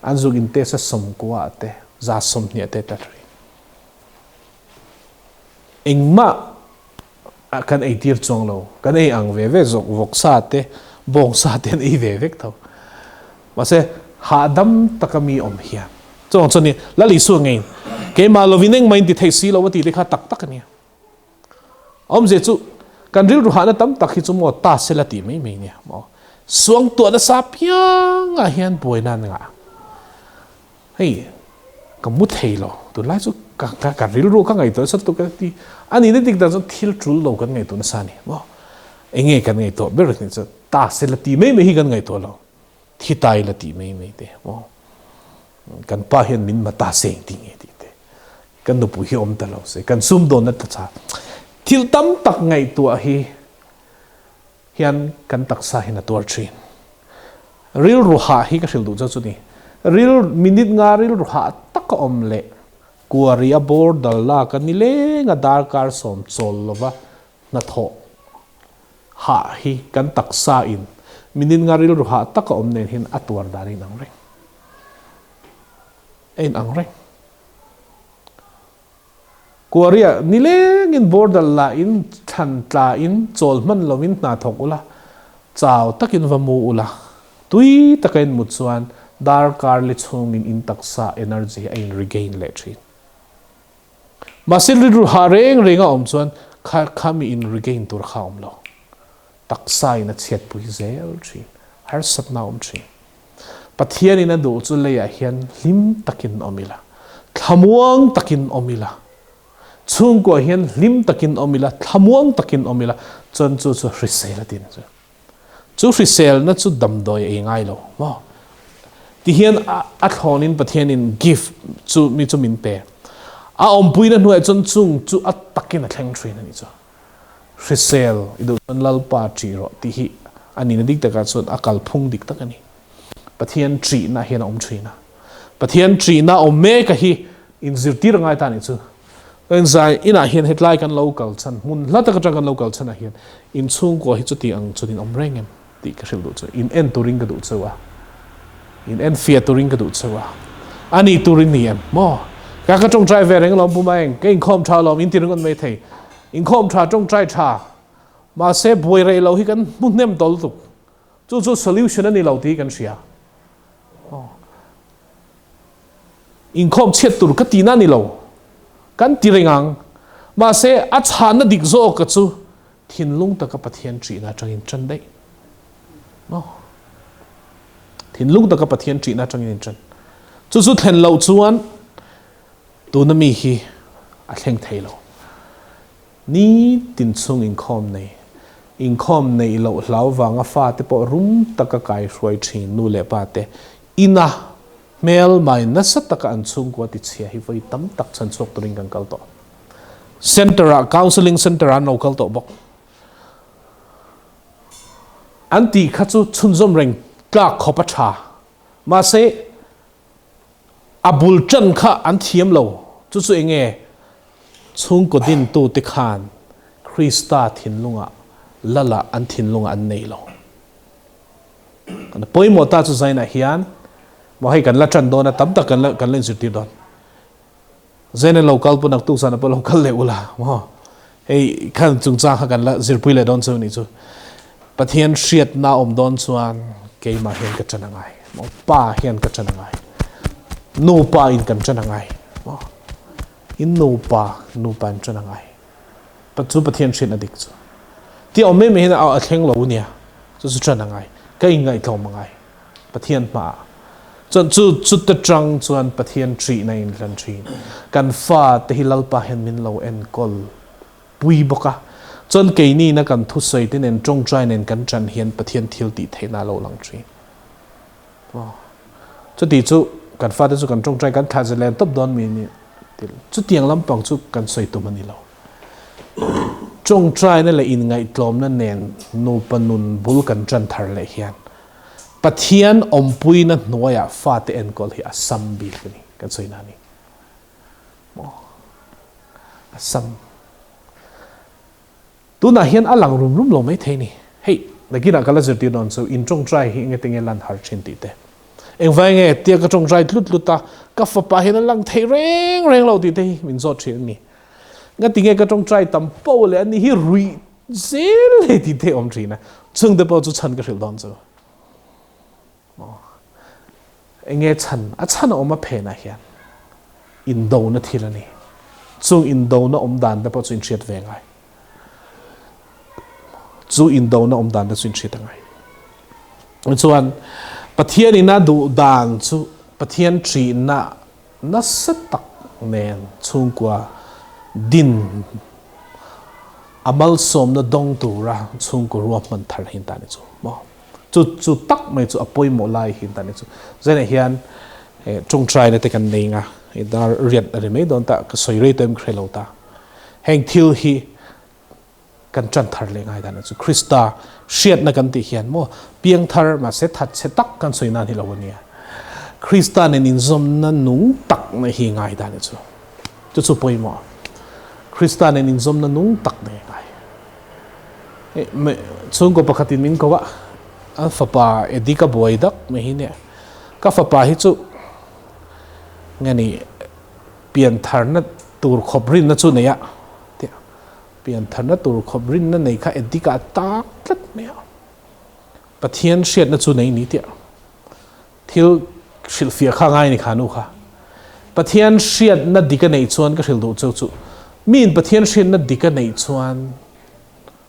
Speaker 1: an zuk in test a 90 ah te 120 te tla thin. Engmah kan ei tir chuang lo, kan ei ang ve ve zawk vawksa te bawngsa te an ei ve vek tho. Mahse hahdam taka mi awm hian Chuang chuan ni Lal Isua ngeiin keimah lovin engmah in ti thei si lo a tih te kha tak tak a nia. Awmzia chu kan rilru hahna tam tak hi chu maw ta sela tih mai mai nia maw. Suangtuah nasa piangah hian buaina an ngah. Hei ka mu thei lo tunlai chu ka ka ka rilru ka ngaihtuah nasa lutuk ka ti a nihna dik dan chuan thil tul lo kan ngaihtuah nasa a ni maw. Enge kan ngaihtuah ber ni chu ta sela tih mai mai hi kan ngaihtuah lo. Thi tai la tih mai mai te maw kan pa hian min ma ta seng ti nge tih te kan nupui hi awm ta lo se kan sumdawnna tla cha thil tam tak ngaihtuah hi hian kan taksa hian a tuar thin rilru hah hi ka hrilh duh chu chu ni ril minute nga rilru hah tak a awm leh kuari a bawr dal lak a nileng a darkar 10 chawl lova. Hnathawh hah hi kan taksa in minin nga rilru hah taka awm nen hian a tuar dan a inang reng. A inang reng. Kuaria nilengin border la in thlan tla in chawl hman lo in hna thawk ula, chau takin va mu ula, tui taka in mut chuan darkar li chhungin in taksa energy a in regain leh thin. Mahse rilru hah reng reng a awm chuan kha kha mi in regain tur kha a awm lo. Taksa in a chhiatpui zel thin, harsatna a awm thin. Pathian in a duh chu leiah hian hlim takin awm ila, thlamuang takin awm ila, chhungkuah hian hlim takin awm ila, thlamuang takin awm ila, chuan chu chu hrisel a ti ni chu. Chu hriselna chu damdawi ei ngai lo maw? Tihian a thlawnin Pathianin gift chu mi chu min pe. A awmpuina hnuaiah chuan chung chu a takin a thleng thin a nih chu. Hrisel i duh chuan Lalpa ṭih rawh tih hi a nihna dik takah chuan a kalphung dik tak a ni. Pathian ṭihna hian a awm thin a. Pathian ṭihna awm mek a hi inzirtir a ngai ta a nih chu. Kan zai inah hian hetlai kan lo kal chhan, hmun hla tak atang kan lo kal chhanah hian in chhungkua hi chuti ang chuan in awm reng em tih ka hrilh duh chu. In en turin ka duh cheu a, in en fiah turin ka duh cheu a, a nih turin ni em maw? Ka ka tawngtai ve reng alawm Pu Maeng, ka inkhawm tha alawm in ti ringawt mai thei. Inkhawm tha, tawngtai tha, mahse buai rei lo hi kan hmu hnem tawh lutuk. Chu chu solution a ni lo tih hi kan hria. Inkhawm chhiat tur ka tihna a ni lo, kan ti reng ang. Mahse, a chhanna dik zawka chu thinlung taka Pathian ṭihna aṭangin ṭan daih. Maw? Thinlung taka Pathian ṭihna aṭangin in ṭan. Chu chu thlen loh chuan tuna mi hi a thleng thei lo. Nitin chhung inkhawm nei, inkhawm neih loh hlau vanga fate pawh rum taka kaihruai ṭhin nu leh pate ina hmel mai nasa taka an chhungkua tichhia hi vawi tam tak chhan chhuak turin kan kal tawh. Centre-ah, Counselling Centre-ah an lo kal tawh bawk. An tih kha chu chhunzawm reng tlak khawp a ṭha. Mahse, A bul ṭan kha an thiam lo. Chu chu eng nge? Chhungkaw dintute khan Krista thinlungah Lala an thinlungah an nei lo. Kan pawimawh ta chu Zainah hian maw hei kan la ṭan dawn a, tam tak kan la kan la inzirtir dawn. Zaina lo kal pawh naktuk zan ah pawh lo kal leh ula maw? Hei khan chungchang kha kan la zirpui leh dawn chu nih chu. Pathian hriatna awm dawn chuan keimah hian ka ṭan a ngai maw? Pa hian ka ṭan a ngai. Nupa in kan ṭan a ngai maw? In nupa, nupa in ṭan a ngai. Chu Pathian hriatna dik chu. Ti awm em hian a thleng lo nia. Chu chu ṭan a ngai. Ka inngaihtlawm a ngai. Pathian hmaah. Chuan chu chuta ṭang chuan Pathian ṭihna in hlan ṭhin. Kan fate hi Lalpa hian min lo enkawl pui bawk a. Chuan keinina kan thusawi te nen ṭawngṭai nen kan ṭan hian Pathian thil tih theihna a lo lang ṭhin. Aw. Chuti chu kan fate chu kan ṭawngṭai kan thlah zalen tawp dawn mi ni. Chutiang lampang chu kan sawi tum a ni lo. Ṭawngṭaina leh inngaihtlawmna nen nupa nun bul kan ṭan thar leh hian Pathian awmpuina hnuaiah fate enkawl hi a sam bik a ni, kan sawi na a ni. Maw? A sam. Tunah hian a lang rum rum lo mai thei ni. Hei, nakinah ka la zirtir dawn chu in ṭawngṭai hi engati nge lan har ṭhin tih te. Engvai nge tia ka ṭawngṭai tlut tlut a, ka fapa hian a lang thei reng reng lo tih te hi min zawt ṭhin a ni. Ngati nge ka ṭawngṭai tam poh leh ani hi ruih zel leh tih te awm ṭhin a, chungte pawh chu chhan ka hrilh dawn chu. Maw? Enge chhan? A chhan a awm a phenah hian indona thil a ni. Chung indona awm dan te pawh chu inhriat ve ngai. Chu indona awm dan te chu inhriat a ngai. Chuan Pathian in a duh dan chu Pathian ṭihna nasa tak nen chhungkua din a malsawmna dawng tura chhungkaw ruahman thar hi ta ni chu maw? Chu chu tak mai chu a pawimawh lai hi ta ni chu. Zainah hian tawngtaina te kan nei nga dar riat a ri mai dawn ta ka sawi rei tawh em ka hre lo ta. Heng thil hi kan ṭan thar leh ngai dan chu Krista hriatna kan tih hian maw piangthar mahse thatchhe tak kan sawi nan hi lo a nia. Krista nen inzawmna nung tak na hi ngai dan chu. Chu chu pawimawh. Krista nen inzawmna nung tak na hi ngai. Chhungkaw pakhatin min ko a, an fapa Eddie ka buai dak mai hi nia. Ka fapa hi chu nge ni piantharna tur khawp rinna chu nei a tia, piantharna tur khawp rinna nei kha Eddie ka tak tlat mai a, Pathian hriatna chu nei ni tia. Thil hrilhfiah kha ngai ni kha nu kha. Pathian hriatna dik a neih chuan ka hrilh duh cheu chu miin Pathian hriatna dik a neih chuan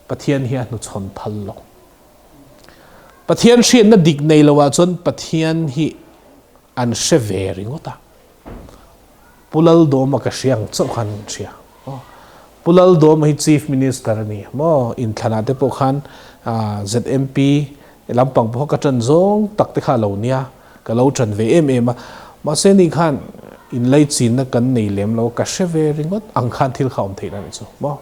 Speaker 1: Pathian hi a hnuchhawn phal lo. Pathian hriatna dik nei lo ah chuan Pathian hi an hre ve ringawt a. Pu Laldawma ka hria ang chauh khan an hria. Pu Laldawma hi Chief Minister a ni maw? Inthlanah te pawh khan ZMP lampang pawh ka ṭan zawng tak te kha a lo nia, ka lo ṭan ve em em a. Mahse ni khan inlaichinna kan nei lem lo, ka hre ve ringawt ang khan thil kha awm theih na ni chu maw?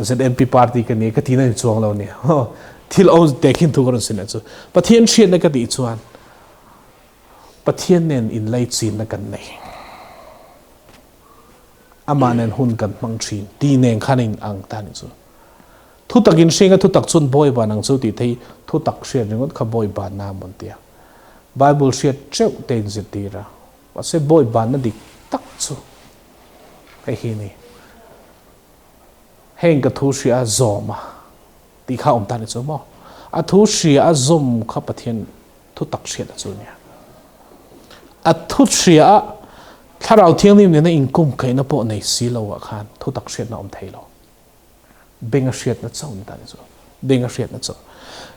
Speaker 1: ZMP party ka ni ka ti na ni chuang lo nia. Thil awm tehkhin thu ka rawn sin leh chu. Pathian hriatna ka tih chuan Pathian nen inlaichinna kan nei. Amah nen hun kan hmang thin ti nen khan a in ang ta nih chu. Thutak in hringa thutak chun bawi ban ang chu tih thei thutak hriat ringawt kha bawi banna a mawn tia. Bible hriat teuh te in zirtir a. Mahse bawi banna dik tak chu hei hi ni. Heng ka thu hria zawm a tih kha awm ta nih chu maw. A thu hria a zawm kha Pathian thu tak hriat a chu nia. A thu hria a Thlarau Thianghlim nena inkumkaihna pawh nei si lo ah khan thu tak hriatna awm thei lo. Beng a hriatna chauh ni ta ni chu. Beng a hriatna chauh.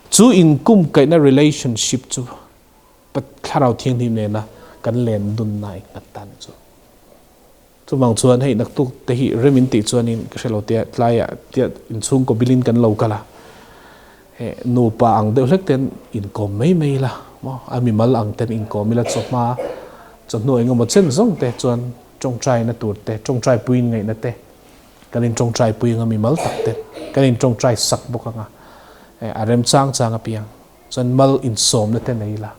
Speaker 1: Chu inkumkaihna relationship chu Thlarau Thianghlim nena kan len dunna a innghat ta ni chu. Chuvang chuan hei naktuk te hi rem in tih chuanin ka hre lo tia tlaiah tia inchhungkaw bilin kan lo kal a, hei nupa ang deuh hlek ten inkawm mai mai ila maw a mimal ang ten inkawm ila chawhma chawhnu engemaw chen zawng te chuan tawngtaina tur te tawngtai puiin ngaihna te kan in tawngtai pui anga mimal tak te kan in tawngtai sak bawk anga a rem chang chang apiang chuan mal insawmna te nei ila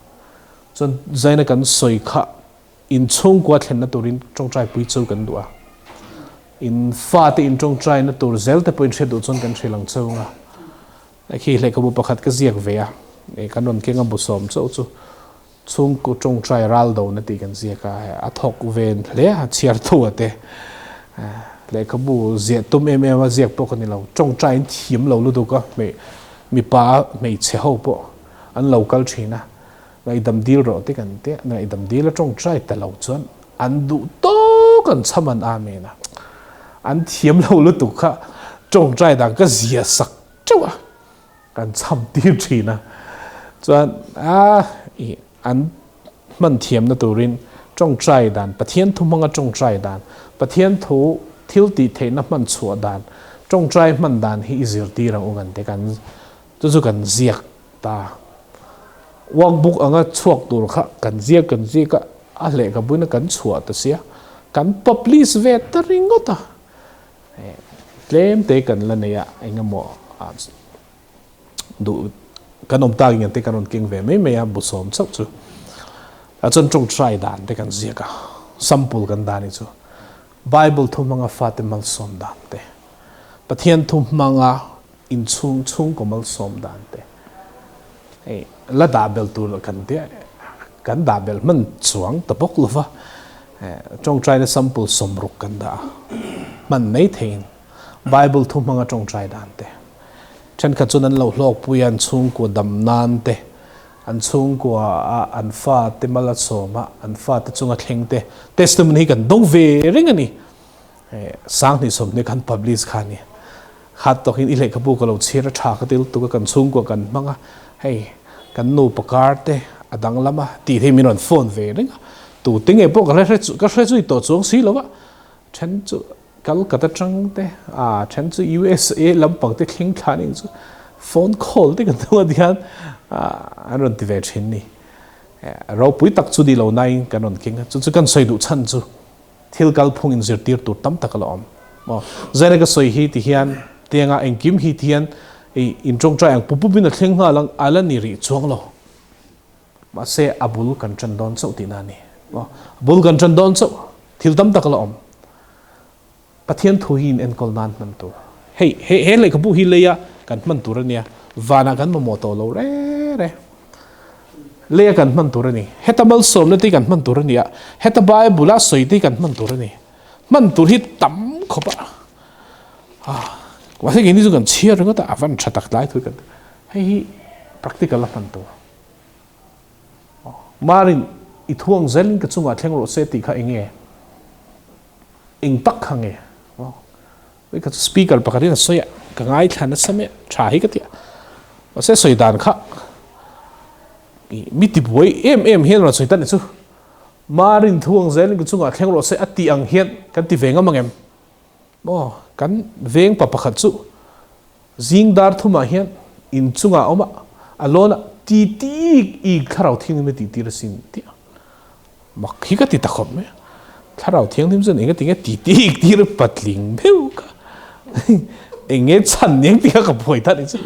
Speaker 1: chuan zaina kan sawi kha In chhungkua thlenna turin tawngtai pui chu kan duh a. In fate in tawngtaina tur zel te pawh in hriat duh chuan kan hrilh ang cheu nga. Khi lehkhabu pakhat ka ziak ve a, kan rawn keng a bu sawm chauh chu chhungkaw tawngtai ral dona tih kan ziak a, a thawk ve hle a, chhiar tu a te. Lehkhabu ziah tum em em a ziak pawh ka ni lo, tawngtai in thiam lo lutuk a, mipa hmeichhe ho pawh an lo kal thin a. Ngaihdam dil rawh te kan ti a, ngaihdam dil a tawngtai ta lo chuan an duh tawk an chham an amen a, an thiam lo lutuk kha tawngtai dan ka zia sak teuh a, kan chham tir thin a, chuan a i an hman thiamna turin tawngtai dan Pathian thu hmanga tawngtai dan, Pathian thu thil tih theihna hman chhuah dan, tawngtai hman dan hi i zirtir ang u kan ti kan chu chu kan ziak Ta. Workbook anga chhuak tur kha kan ziak kan ziak a, a lehkhabuina kan chhuah ta sia, kan publish ve ta ringawt a. Tlem te kan la nei a, engemaw duh kan awm tak in te kan rawn keng ve mai mai a, bu sawm chauh chu. A chuan tawngtai dan te kan ziak a, sample kan dan hi chu Bible thu hmanga fate malsawm dan te, Pathian thu hmanga Inchhung chhungkaw malsawm dan te hei la dah belh tur kan tia kan dah belh hman chuang ta bawk lova tawngtaina sample sawmruk kan dah a hman mai theiin Bible thu hmanga tawngtai dan te thenkhat chuan an lo hlawkpui a an chhungkua dam nan te an chhungkua a an fa te mal a sawm a an fa te chunga thleng te testimony hi kan dawng ve reng a ni. Sanghnih sawmhnih khan publish kha a ni. Khat tawkin i lehkhabu ka lo chhir a tha ka ti lutuk a, kan chhungkua kan hmang a, hei kan nupa kar te a danglam a tih hi min rawn phone ve reng a, tu te nge pawh ka hre ka hre zui tawh chuang si lo a, then chu Calcutta atang te a then chu USA lampang te thleng thla ning chu phone call te kan tum a tihian an rawn ti ve thin ni. Ropui tak chu ni lo nain kan rawn keng a, chu chu kan sawi duh chhan chu. Thil kalphung in zirtir tur tam tak a la awm. Maw? Zaina ka sawi hi ti hian tianga engkim hi ti hian i in tawngtai ang pup pup in a thleng nghal ang a la ni rih chuang lo. Mahse a bul kan tan dawn chauh tihna a ni. Maw? A bul kan tan dawn chauh. Thil tam tak a la awm. Pathian thu hi in enkawl nan hman tur. Hei he he lehkhabu hi lei a. Kan hman tur a nia. Vanah kan mamawh tawh lo re re. Leia kan hman tur a ni. Heta malsawmna te hi kan hman tur a ni a, heta Bible-a sawi te hi kan hman tur a ni. Hman tur hi tam khawp a. Mahse keini chu kan chhiar ringawt a, a van tha tak tlai thu kan hei hi practical a hman tur. Marin i thuang zelin ka chungah thleng rawh se tih kha eng nge? Eng tak kha nge? Hei kha chu speaker pakhat in a sawi a, ka ngaithla nasa mai a, tha hi ka ti a. Mahse sawi dan kha mi tibuai em em hian rawn sawi ta ni chu. Marin thuang zelin ka chungah thleng rawh se a tih ang hian kan ti ve ngam ang em? Maw, kan veng pa pakhat chu zing dar thumah hian in chungah a awm a, a lawn a, ti tik ik thlarau thianghlim a tih tir asin tih a. Mak hi ka ti ta khawp mai a. Thlarau thianghlim chuan eng ati nge ti tik tir patling deuh kha. Eng nge chhan eng tih kha ka buai ta ni chu.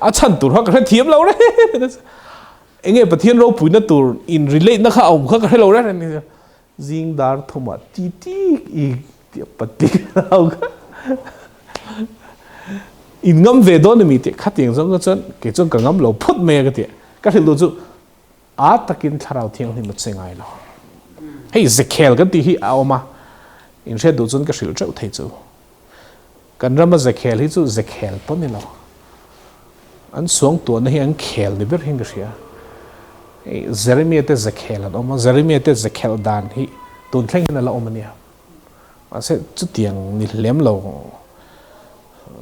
Speaker 1: A chhan tur kha ka hre thiam lo reng. Eng nge Pathian ropuina tur in relate na kha a awm kha ka hre lo reng reng. Zing dar thumah ti tik ik tih a patling lo kha. In ngam ve dawn ami tih khatiang zawng kha chuan kei chuan ka ngam lo phawt mai a ka ti a. Ka hrilh duh chu a takin Thlarau Thianghlim a che ngai lo. Hei zekhel kan tih hi a awm a, in hriat duh chuan ka hrilh teuh thei chu. Kan rama zekhel hi chu zekhel pawh ni lo. An suangtuahna hi an khel ni ber hian ka hria. Hei Jeremia te zekhel an awm a, Jeremia te zekhel dan hi tun thleng hian a la awm a nia. Mahse chutiang ni hlem lo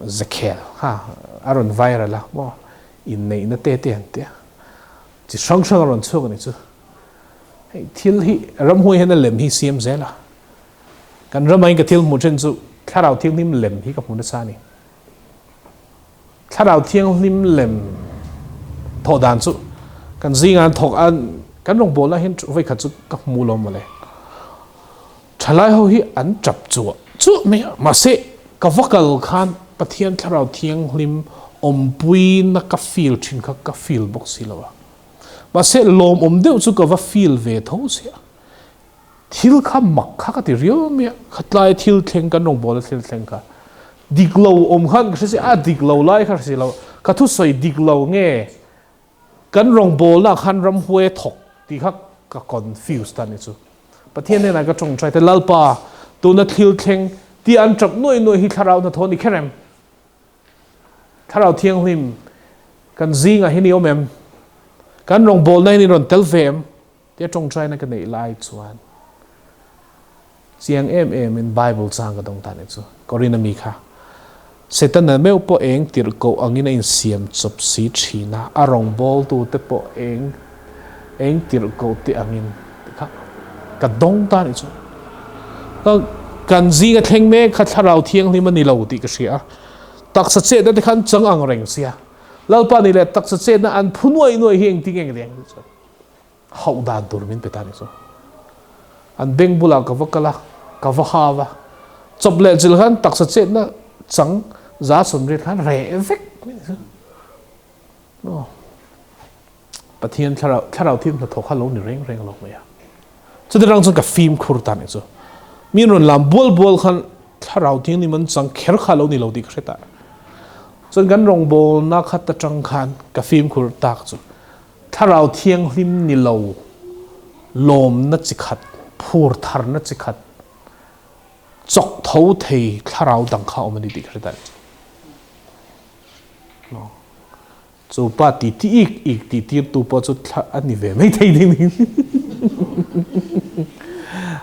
Speaker 1: zekhel kha a rawn viral a maw, inneihna te te an tia. Chi hrang hrang a rawn chhuak a ni chu. Hei thil hi ramhuai hian a lem hi siam zel a. Kan ramah hian ka thil hmuh then chu Thlarau Thianghlim lem hi ka hmu nasa a ni. Thlarau Thianghlim lem thawh dan chu kan zingah an thawk a, kan rawngbawlna hian vawikhat chu ka hmu lo mawle. Thalai ho hi an tap chuah chuah mai a, mahse ka va kal khan Pathian Thlarau Thianghlim awmpuina ka feel thin kha ka feel bawk si lo a. Mahse lawmawm deuh chu ka va feel ve tho si a. Thil kha mak kha ka ti riau mai a, khatlai thil thleng kan rawngbawlna thil thleng kha dik lo awm khan ka hre si a, dik lo lai kha hre si lo, ka thusawi dik lo nge kan rawngbawlna khan ramhuai a thawk tih kha ka confuse ta ni chu. Pathian hnenah ka tawngtai te Lalpa tuna thil thleng tih an tap nuai nuai hi thlarau hnathawh ni kher em? Thlarau Thianghlim kan zingah hian i awm em? Kan rawngbawlna hian i rawn tel ve em? Tia tawngtaina ka neih lai chuan chiang em em in Bible chang ka dawng ta ni chu. Korin ami kha Setana meuh pawh eng tirhkoh angin a insiam chawp si thin a, a rawngbawltu te pawh eng eng tirhkoh te angin ti kha ka dawng ta ni chu. Kan zinga thleng mek kha Thlarau Thianghlim a ni lo tih ka hria a, taksa chetna te kha an chang ang reng sia. Lalpa ni leh taksa chetna an phu nuai nuai hi engtin nge reng ni chuan. Hauh dan tur min pe ta ni chu. An beng bulah ka va kal a, ka va hau a. Chawp leh chil khan taksa chetna chang 180 khan reh vek mai ni chu. Aw. Pathian thlarau thlarau thim hnathawk kha lo ni reng reng lo mai a. Chuti rang chuan ka fimkhur ta ni chu. Mi rawn lam bual bual khan thlarau thianghlim an chang kher kha lo ni lo tih ka hre ta. Chuan kan rawngbawlna khat atang khan ka fimkhur tak chu. Thlarau Thianghlim ni lo, lawmna chi khat, phur tharna chi khat, chawk tho thei thlarau dang kha awm a ni tih ka hre ta ni. Chu pa ti ti ik ik ti tir tu pawh chu thla a ni ve mai thei ding ni.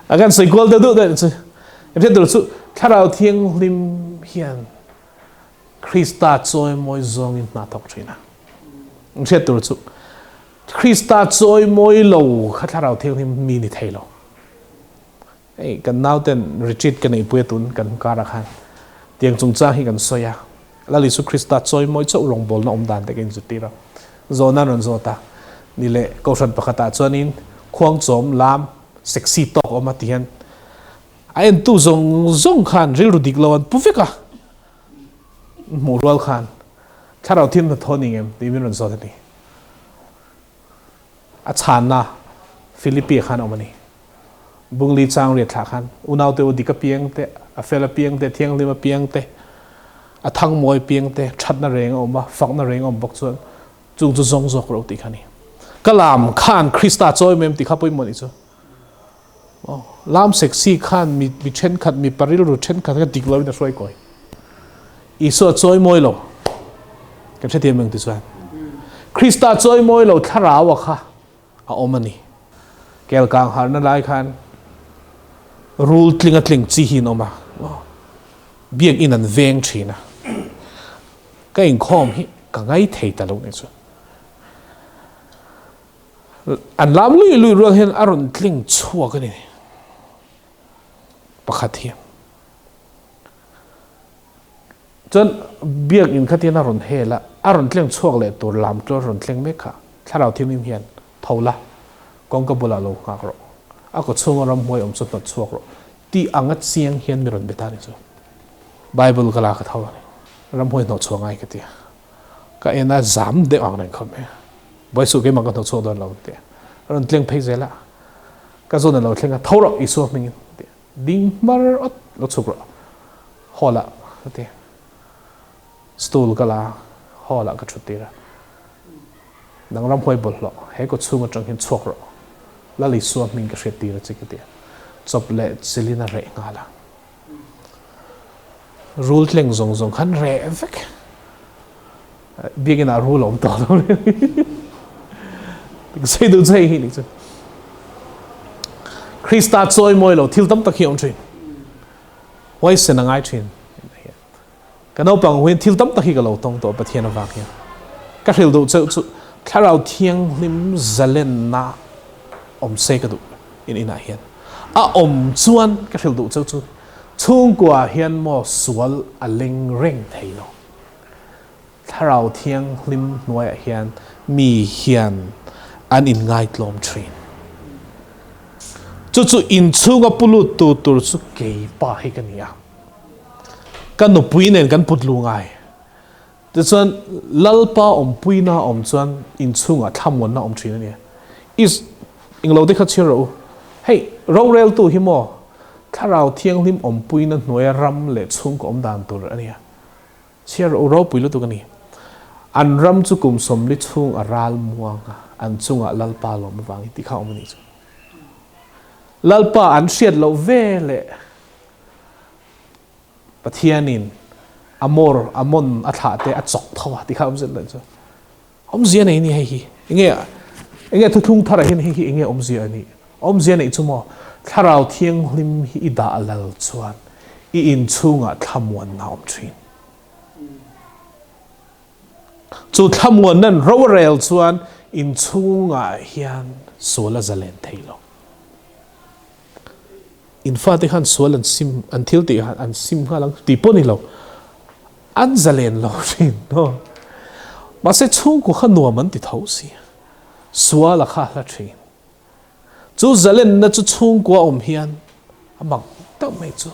Speaker 1: A kan sawi kual deuh deuh deuh chu. Hriat tur chu Thlarau Thianghlim hian Krista chawimawi zawngin hna thawk thin a. Hriat tur chu Krista chawimawi lo kha Thlarau Thianghlim mi ni thei lo. Hei kan nauten retreat ka neihpui a tun kan karah khan tiang chungchang hi kan sawi a. Lal Isu Krista chawimawi chauh rawngbawlna awm dan te ka inzirtir a. Zawhna an rawn zawt a. Ni leh Kohhran pakhatah chuanin khuangchawm lam sexy tawk a awm a ti hian a entu zawng zawng khan rilru dik lo an pu vek a. Hmuh rual khan Thlarau thil hnathawh ni ngem tih min rawn zawt a ni. A chhanna Philippi khan a awm a ni. Bungli chang riat thlah khan unaute u dik apiang te, a fel apiang te, thianghlim apiang te, A thang mawi piang te, thatna reng a awm a, fakna reng a awm bawk chuan chung chu zawng zawk ro tih kha a ni. Ka lam khan Krista chawi mai em tih kha pawimawh nih chu. Aw, lam sexy khan mi mi thenkhat, mipa rilru thenkhat kha dik loin a hruai kawi. Isua chawi mawi lo. Kan hrethiam eng ti chuan. Krista chawi mawi lo thlarau a kha a awm a ni. Kel kang harna lai khan rul tling a tling chi hi an awm a, biakinn an veng thin a, ka inkhawm hi ka ngai thei ta lo nih chu. An lam lui lui rual hian a rawn tling chhuak a ni pakhat hi. Chuan biakinn kha tian a rawn hel a, a rawn tleng chhuak leh tur lam chu a rawn tleng mek kha. Thlarau Thianghlim hian, Tho la, kawngka bulah lo nghak rawh. A kaw chhunga ramhuai awm chu hnawt chhuak rawh tih anga chiang hian mi rawn be ta a ni chu. Bible ka la ka tho a ni. Ramhuai hnawh chhuah ngai ka ti a. Ka en a, zam deuh ang reng khawp mai. Buaisuh keimah ka hnawh chhuak dawn lo ti a. A rawn tleng phei zel a. Ka zawn a lo thleng a, Tho rawh Isua hmingin ti a. Ding hmar awt lo chhuk rawh hall ah ka ti. Stool ka la a, hall ah ka thut tir a. Nang ramhuai bawlhhlawh he kaw chhung atang hian chhuak rawh. Lal Isua hming ka hriat tir a che ka ti a. Chawp leh chilin a reh nghal a. Rul tleng zawng zawng khan reh vek. Biakinn ah rul a awm tawh lo. Sei duh che hi ni chu. Krista chawi mawi lo thil tam tak hi awm thin. Huaisen a ngai thin. Ka naupang huin thil tam tak hi ka lo tawng tawh Pathian avang hian. Ka hril duh cheuh chu Thlarau Thianghlim zalenna awm se ka duh in inah hian. A awm chuan ka hril duh cheuh chu chhungkua hian maw sual a leng reng thei lo. Thlarau Thianghlim hnuaiah hian mi hian an inngaitlawm thin. Chu chu inchhunga pu lut tu tur chu keipa hi ka ni a. Ka nupui nen kan put lu ngai. Tichuan Lalpa awmpuina awm chuan inchhungah thlamuanna awm thin a ni. Is englo te kha chhiar rawh u. Hei roreltu hi maw Thlarau Thianghlim awmpuina hnuaia ram leh chhungkaw awm dan tur a ni a. Chhiar rawh u ropui lutuk a ni. An ram chu kum 40 chhung a ral muang a, an chungah Lalpa lawm avangin tih kha a awm a nih chu. Lalpa an hriat loh ve leh Pathianin Amor, Amon a thlah te a chawk tho a tih kha a awm zet lo chu. Awmzia nei a ni hei hi. Enge enge thuthlung tharah hian hei hi enge awmzia a nih? Awmzia neih chu maw Thlarau Thianghlim hi i dah lal chuan i inchhungah thlamuanna a awm thin. Chu thlamuanna'n ro a rel chuan inchhungah hian sual a zalen thei lo. In fate khan sual an sim, an thil tih khan an sim nghal ang tih pawh ni lo. An zalen lo thin no. Mahse chhungkaw kha nuam an ti tho si. Sual a kha hla thin. Chu zalenna chu chhungkua awm hian a mak deuh mai chu.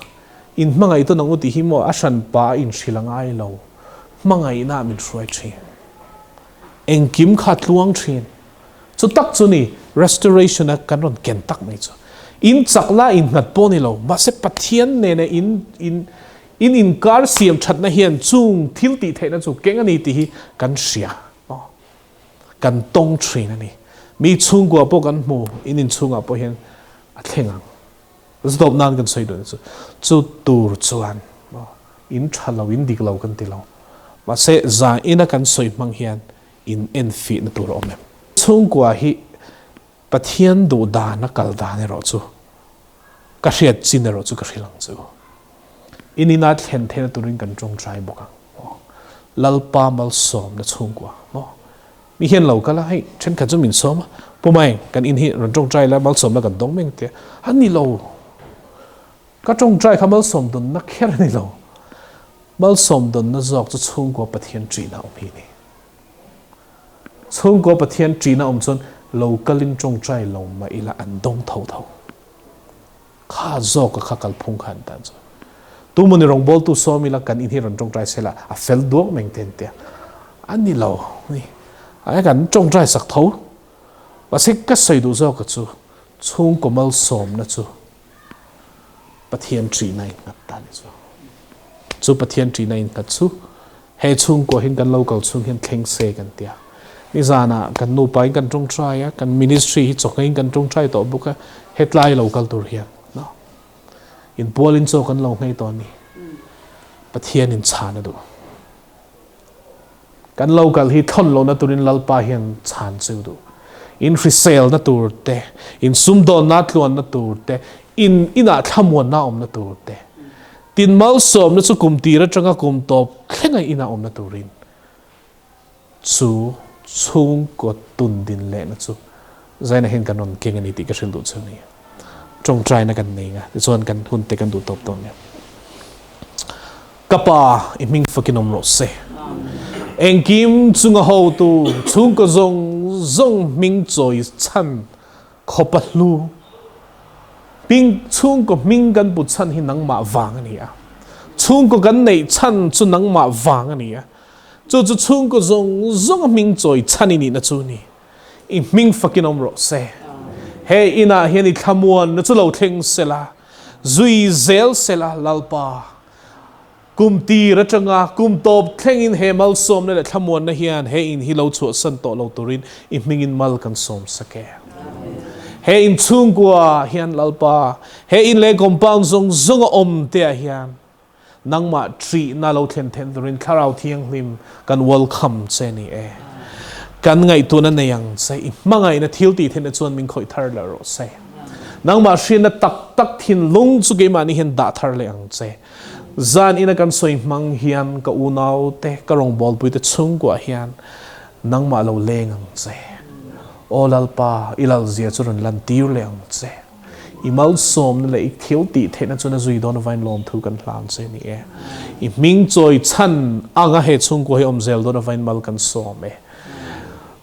Speaker 1: In hmangaih tawn ang u tih hi maw a hran pa a inhrilh a ngai lo. Hmangaihna ah min hruai thin. Engkim kha tluang thin. Chu tak chu ni restoration a kan rawn ken tak mai chu. In chak la in nghat pawh ni lo, mahse Pathian nena in in in inkar siam thatna hian chung thil tih theihna chu keng a ni tih hi kan hria aw. Kan tawng thin a ni. Mi chhungkua pawh kan hmu, in inchhungah pawh hian a thleng ang. Zawp nan kan sawi duh chu chu tur chuan aw in tha lo in dik lo kan ti lo. Mahse zan ina kan sawi hmang hian in enfihna tur a awm em? Chhungkua hi Pathian duh dan a kal dan erawh chu ka hriat chin erawh chu ka hrilh ang chu. In ina thlen theihna turin kan tawngtai bawk ang maw? Lalpa malsawmna chhungkua maw? Mi hian lo kal a, hei thenkhat chu min sawm a, Pu Maeng kan in hi rawn tawngtai la malsawmna kan dawng meng tia. A ni lo, ka tawngtai kha malsawm dawnna kher a ni lo. Malsawm dawnna zawk chu chhungkua Pathian ṭihna awm hi a ni. Chhungkaw Pathian ṭihna awm chuan lo kalin ṭawngṭai lo mah ila an dawng tho tho. Kha zawka kha kalphung kha an tan chuan. Tumawni rawngbawltu sawm ila kan in hi rawn ṭawngṭai sela a fel duak meng te an tia. A ni lo ni. A kan ṭawngṭai sak tho. Mahse ka sawi duh zawka chu chhungkaw malsawmna chu Pathian ṭihna in nghat ta ni chu. Chu Pathian ṭihna innghat chu he chhungkua hin kan lo kal chhung hian thleng se kan ti a. Nizanah kan nupa in kan ṭawngṭai a, kan ministry hi chawhngeiin kan ṭawngṭai tawh bawk a, hetlai lo kal tur hian no. Inpualin chaw kan lo nghei tawh a ni. Pathianin chhan a duh. Kan lo kal hi thawn lohna turin Lalpa hian chhan chu duh. In hriselna tur te, in sumdawnna tluanna tur te, in inah thlamuanna awmna tur te, tin malsawmna chu kum tir atanga kum tawp thlenga inah awmna turin chu chhungkaw tun din lehna chu Zaina hian kan rawn keng a ni tih ka hrilh duh chu a ni. Tawngtaina kan nei nga, tichuan kan hun te kan duh tawp dawn nia. Ka pa i hming fakin awm rawh se. Engkim chunga hotu chhungkaw zawng zawng hming chawi chhan khawpa hlu hming chhungkaw hming kan put chhan hi nangmah vang a ni a. Chhungkaw kan neih chhan chu nangmah vang a ni a. Chu chu chhungkaw zawng zawnga hming chawi chhan i nihna chu a ni. I hming fakin awm rawh se. He inah hian i thlamuanna chu lo thleng sela, zui zel sela, Lalpa. Kum tir atanga kum tawp thlengin he malsawmna leh thlamuanna hian he in hi lo chhuahsan tawh lo turin i hmingin mal kan sawm sak e. He in chhungkua hian Lalpa, he in leh compound zawng zawnga awm te ah hian Nangmah ṭihna lo thlen theih turin Thlarau Thianghlim kan welcome che ni e. Kan ngaihtuahna nei ang che, i hmangaihna thil tih theihna chuan min khawih thar leh rawh se. Nangmah hriatna tak tak thinlung chu keimahni hian dah thar leh ang che. Zan ina kan sawi hmang hian ka unaute, ka rawngbawlpuite chhungkuah hian nangmah lo leng ang che. Aw Lalpa, i lalzia chu rawn lantir leh ang che. I malsawmna leh i thil tih theihna chuan a zui dawn avain lawmthu kan hlan che ni e. I hming chawi chhan anga he chhungkua hi awm zel dawn avain mal kan sawm e.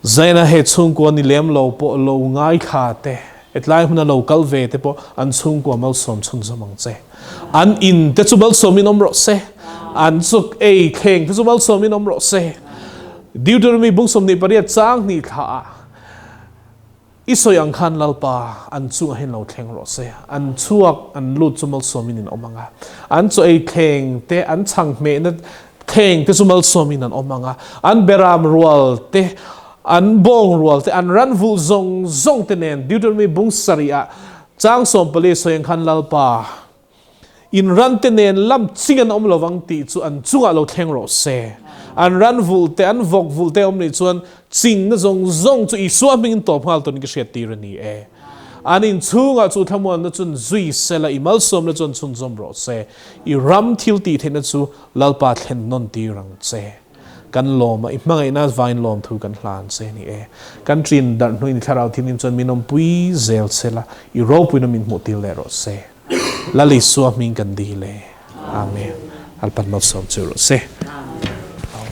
Speaker 1: Zaina he chhungkua ni lem lo pawh lo ngaithla te, hetlai hmuna lo kal ve te pawh an chhungkua malsawm chhunzawm ang che. An in te chu malsawmin awm rawh se. An chuk ei thleng te chu malsawmin awm rawh se. Deuteronomy bung 28 chang hnih thla ah I sawi ang khan Lalpa, an chungah hian lo thleng rawh se. An chhuak, an lut chu malsawmin in awm ang a. An chaw ei thleng te, an chhang hmehna thleng te chu malsawmin an awm ang a. An beram rual te, an bawng rual te, an ran vulh zawng zawng te nen Deuteronomy bung sarih ah chang 14 sawi ang khan Lalpa, In rante nen lam ching an awm lovang tih chu an chungah lo thleng rawh se. An ran vulh te, an vawk vulh te awm nih chuan chingna zawng zawng chu Isua hmingin tawp nghal turin ka hriat tir a ni e. An inchhungah chu thlamuanna chuan zui sela i malsawmna chuan chhunzawm rawh se. I ram thil tih theihna chu Lalpa thlen nawn tir ang che. Kan lawm a, i hmangaihna vain lawmthu kan hlan che a ni e. Kan ṭin darh hnuin i thlarau thimhlim chuan min awmpui zel sela, i ropuina min hmuh tir leh rawh se. Lal Isua hming kan dil e. Amen. Alpan malsawm chu rawh se.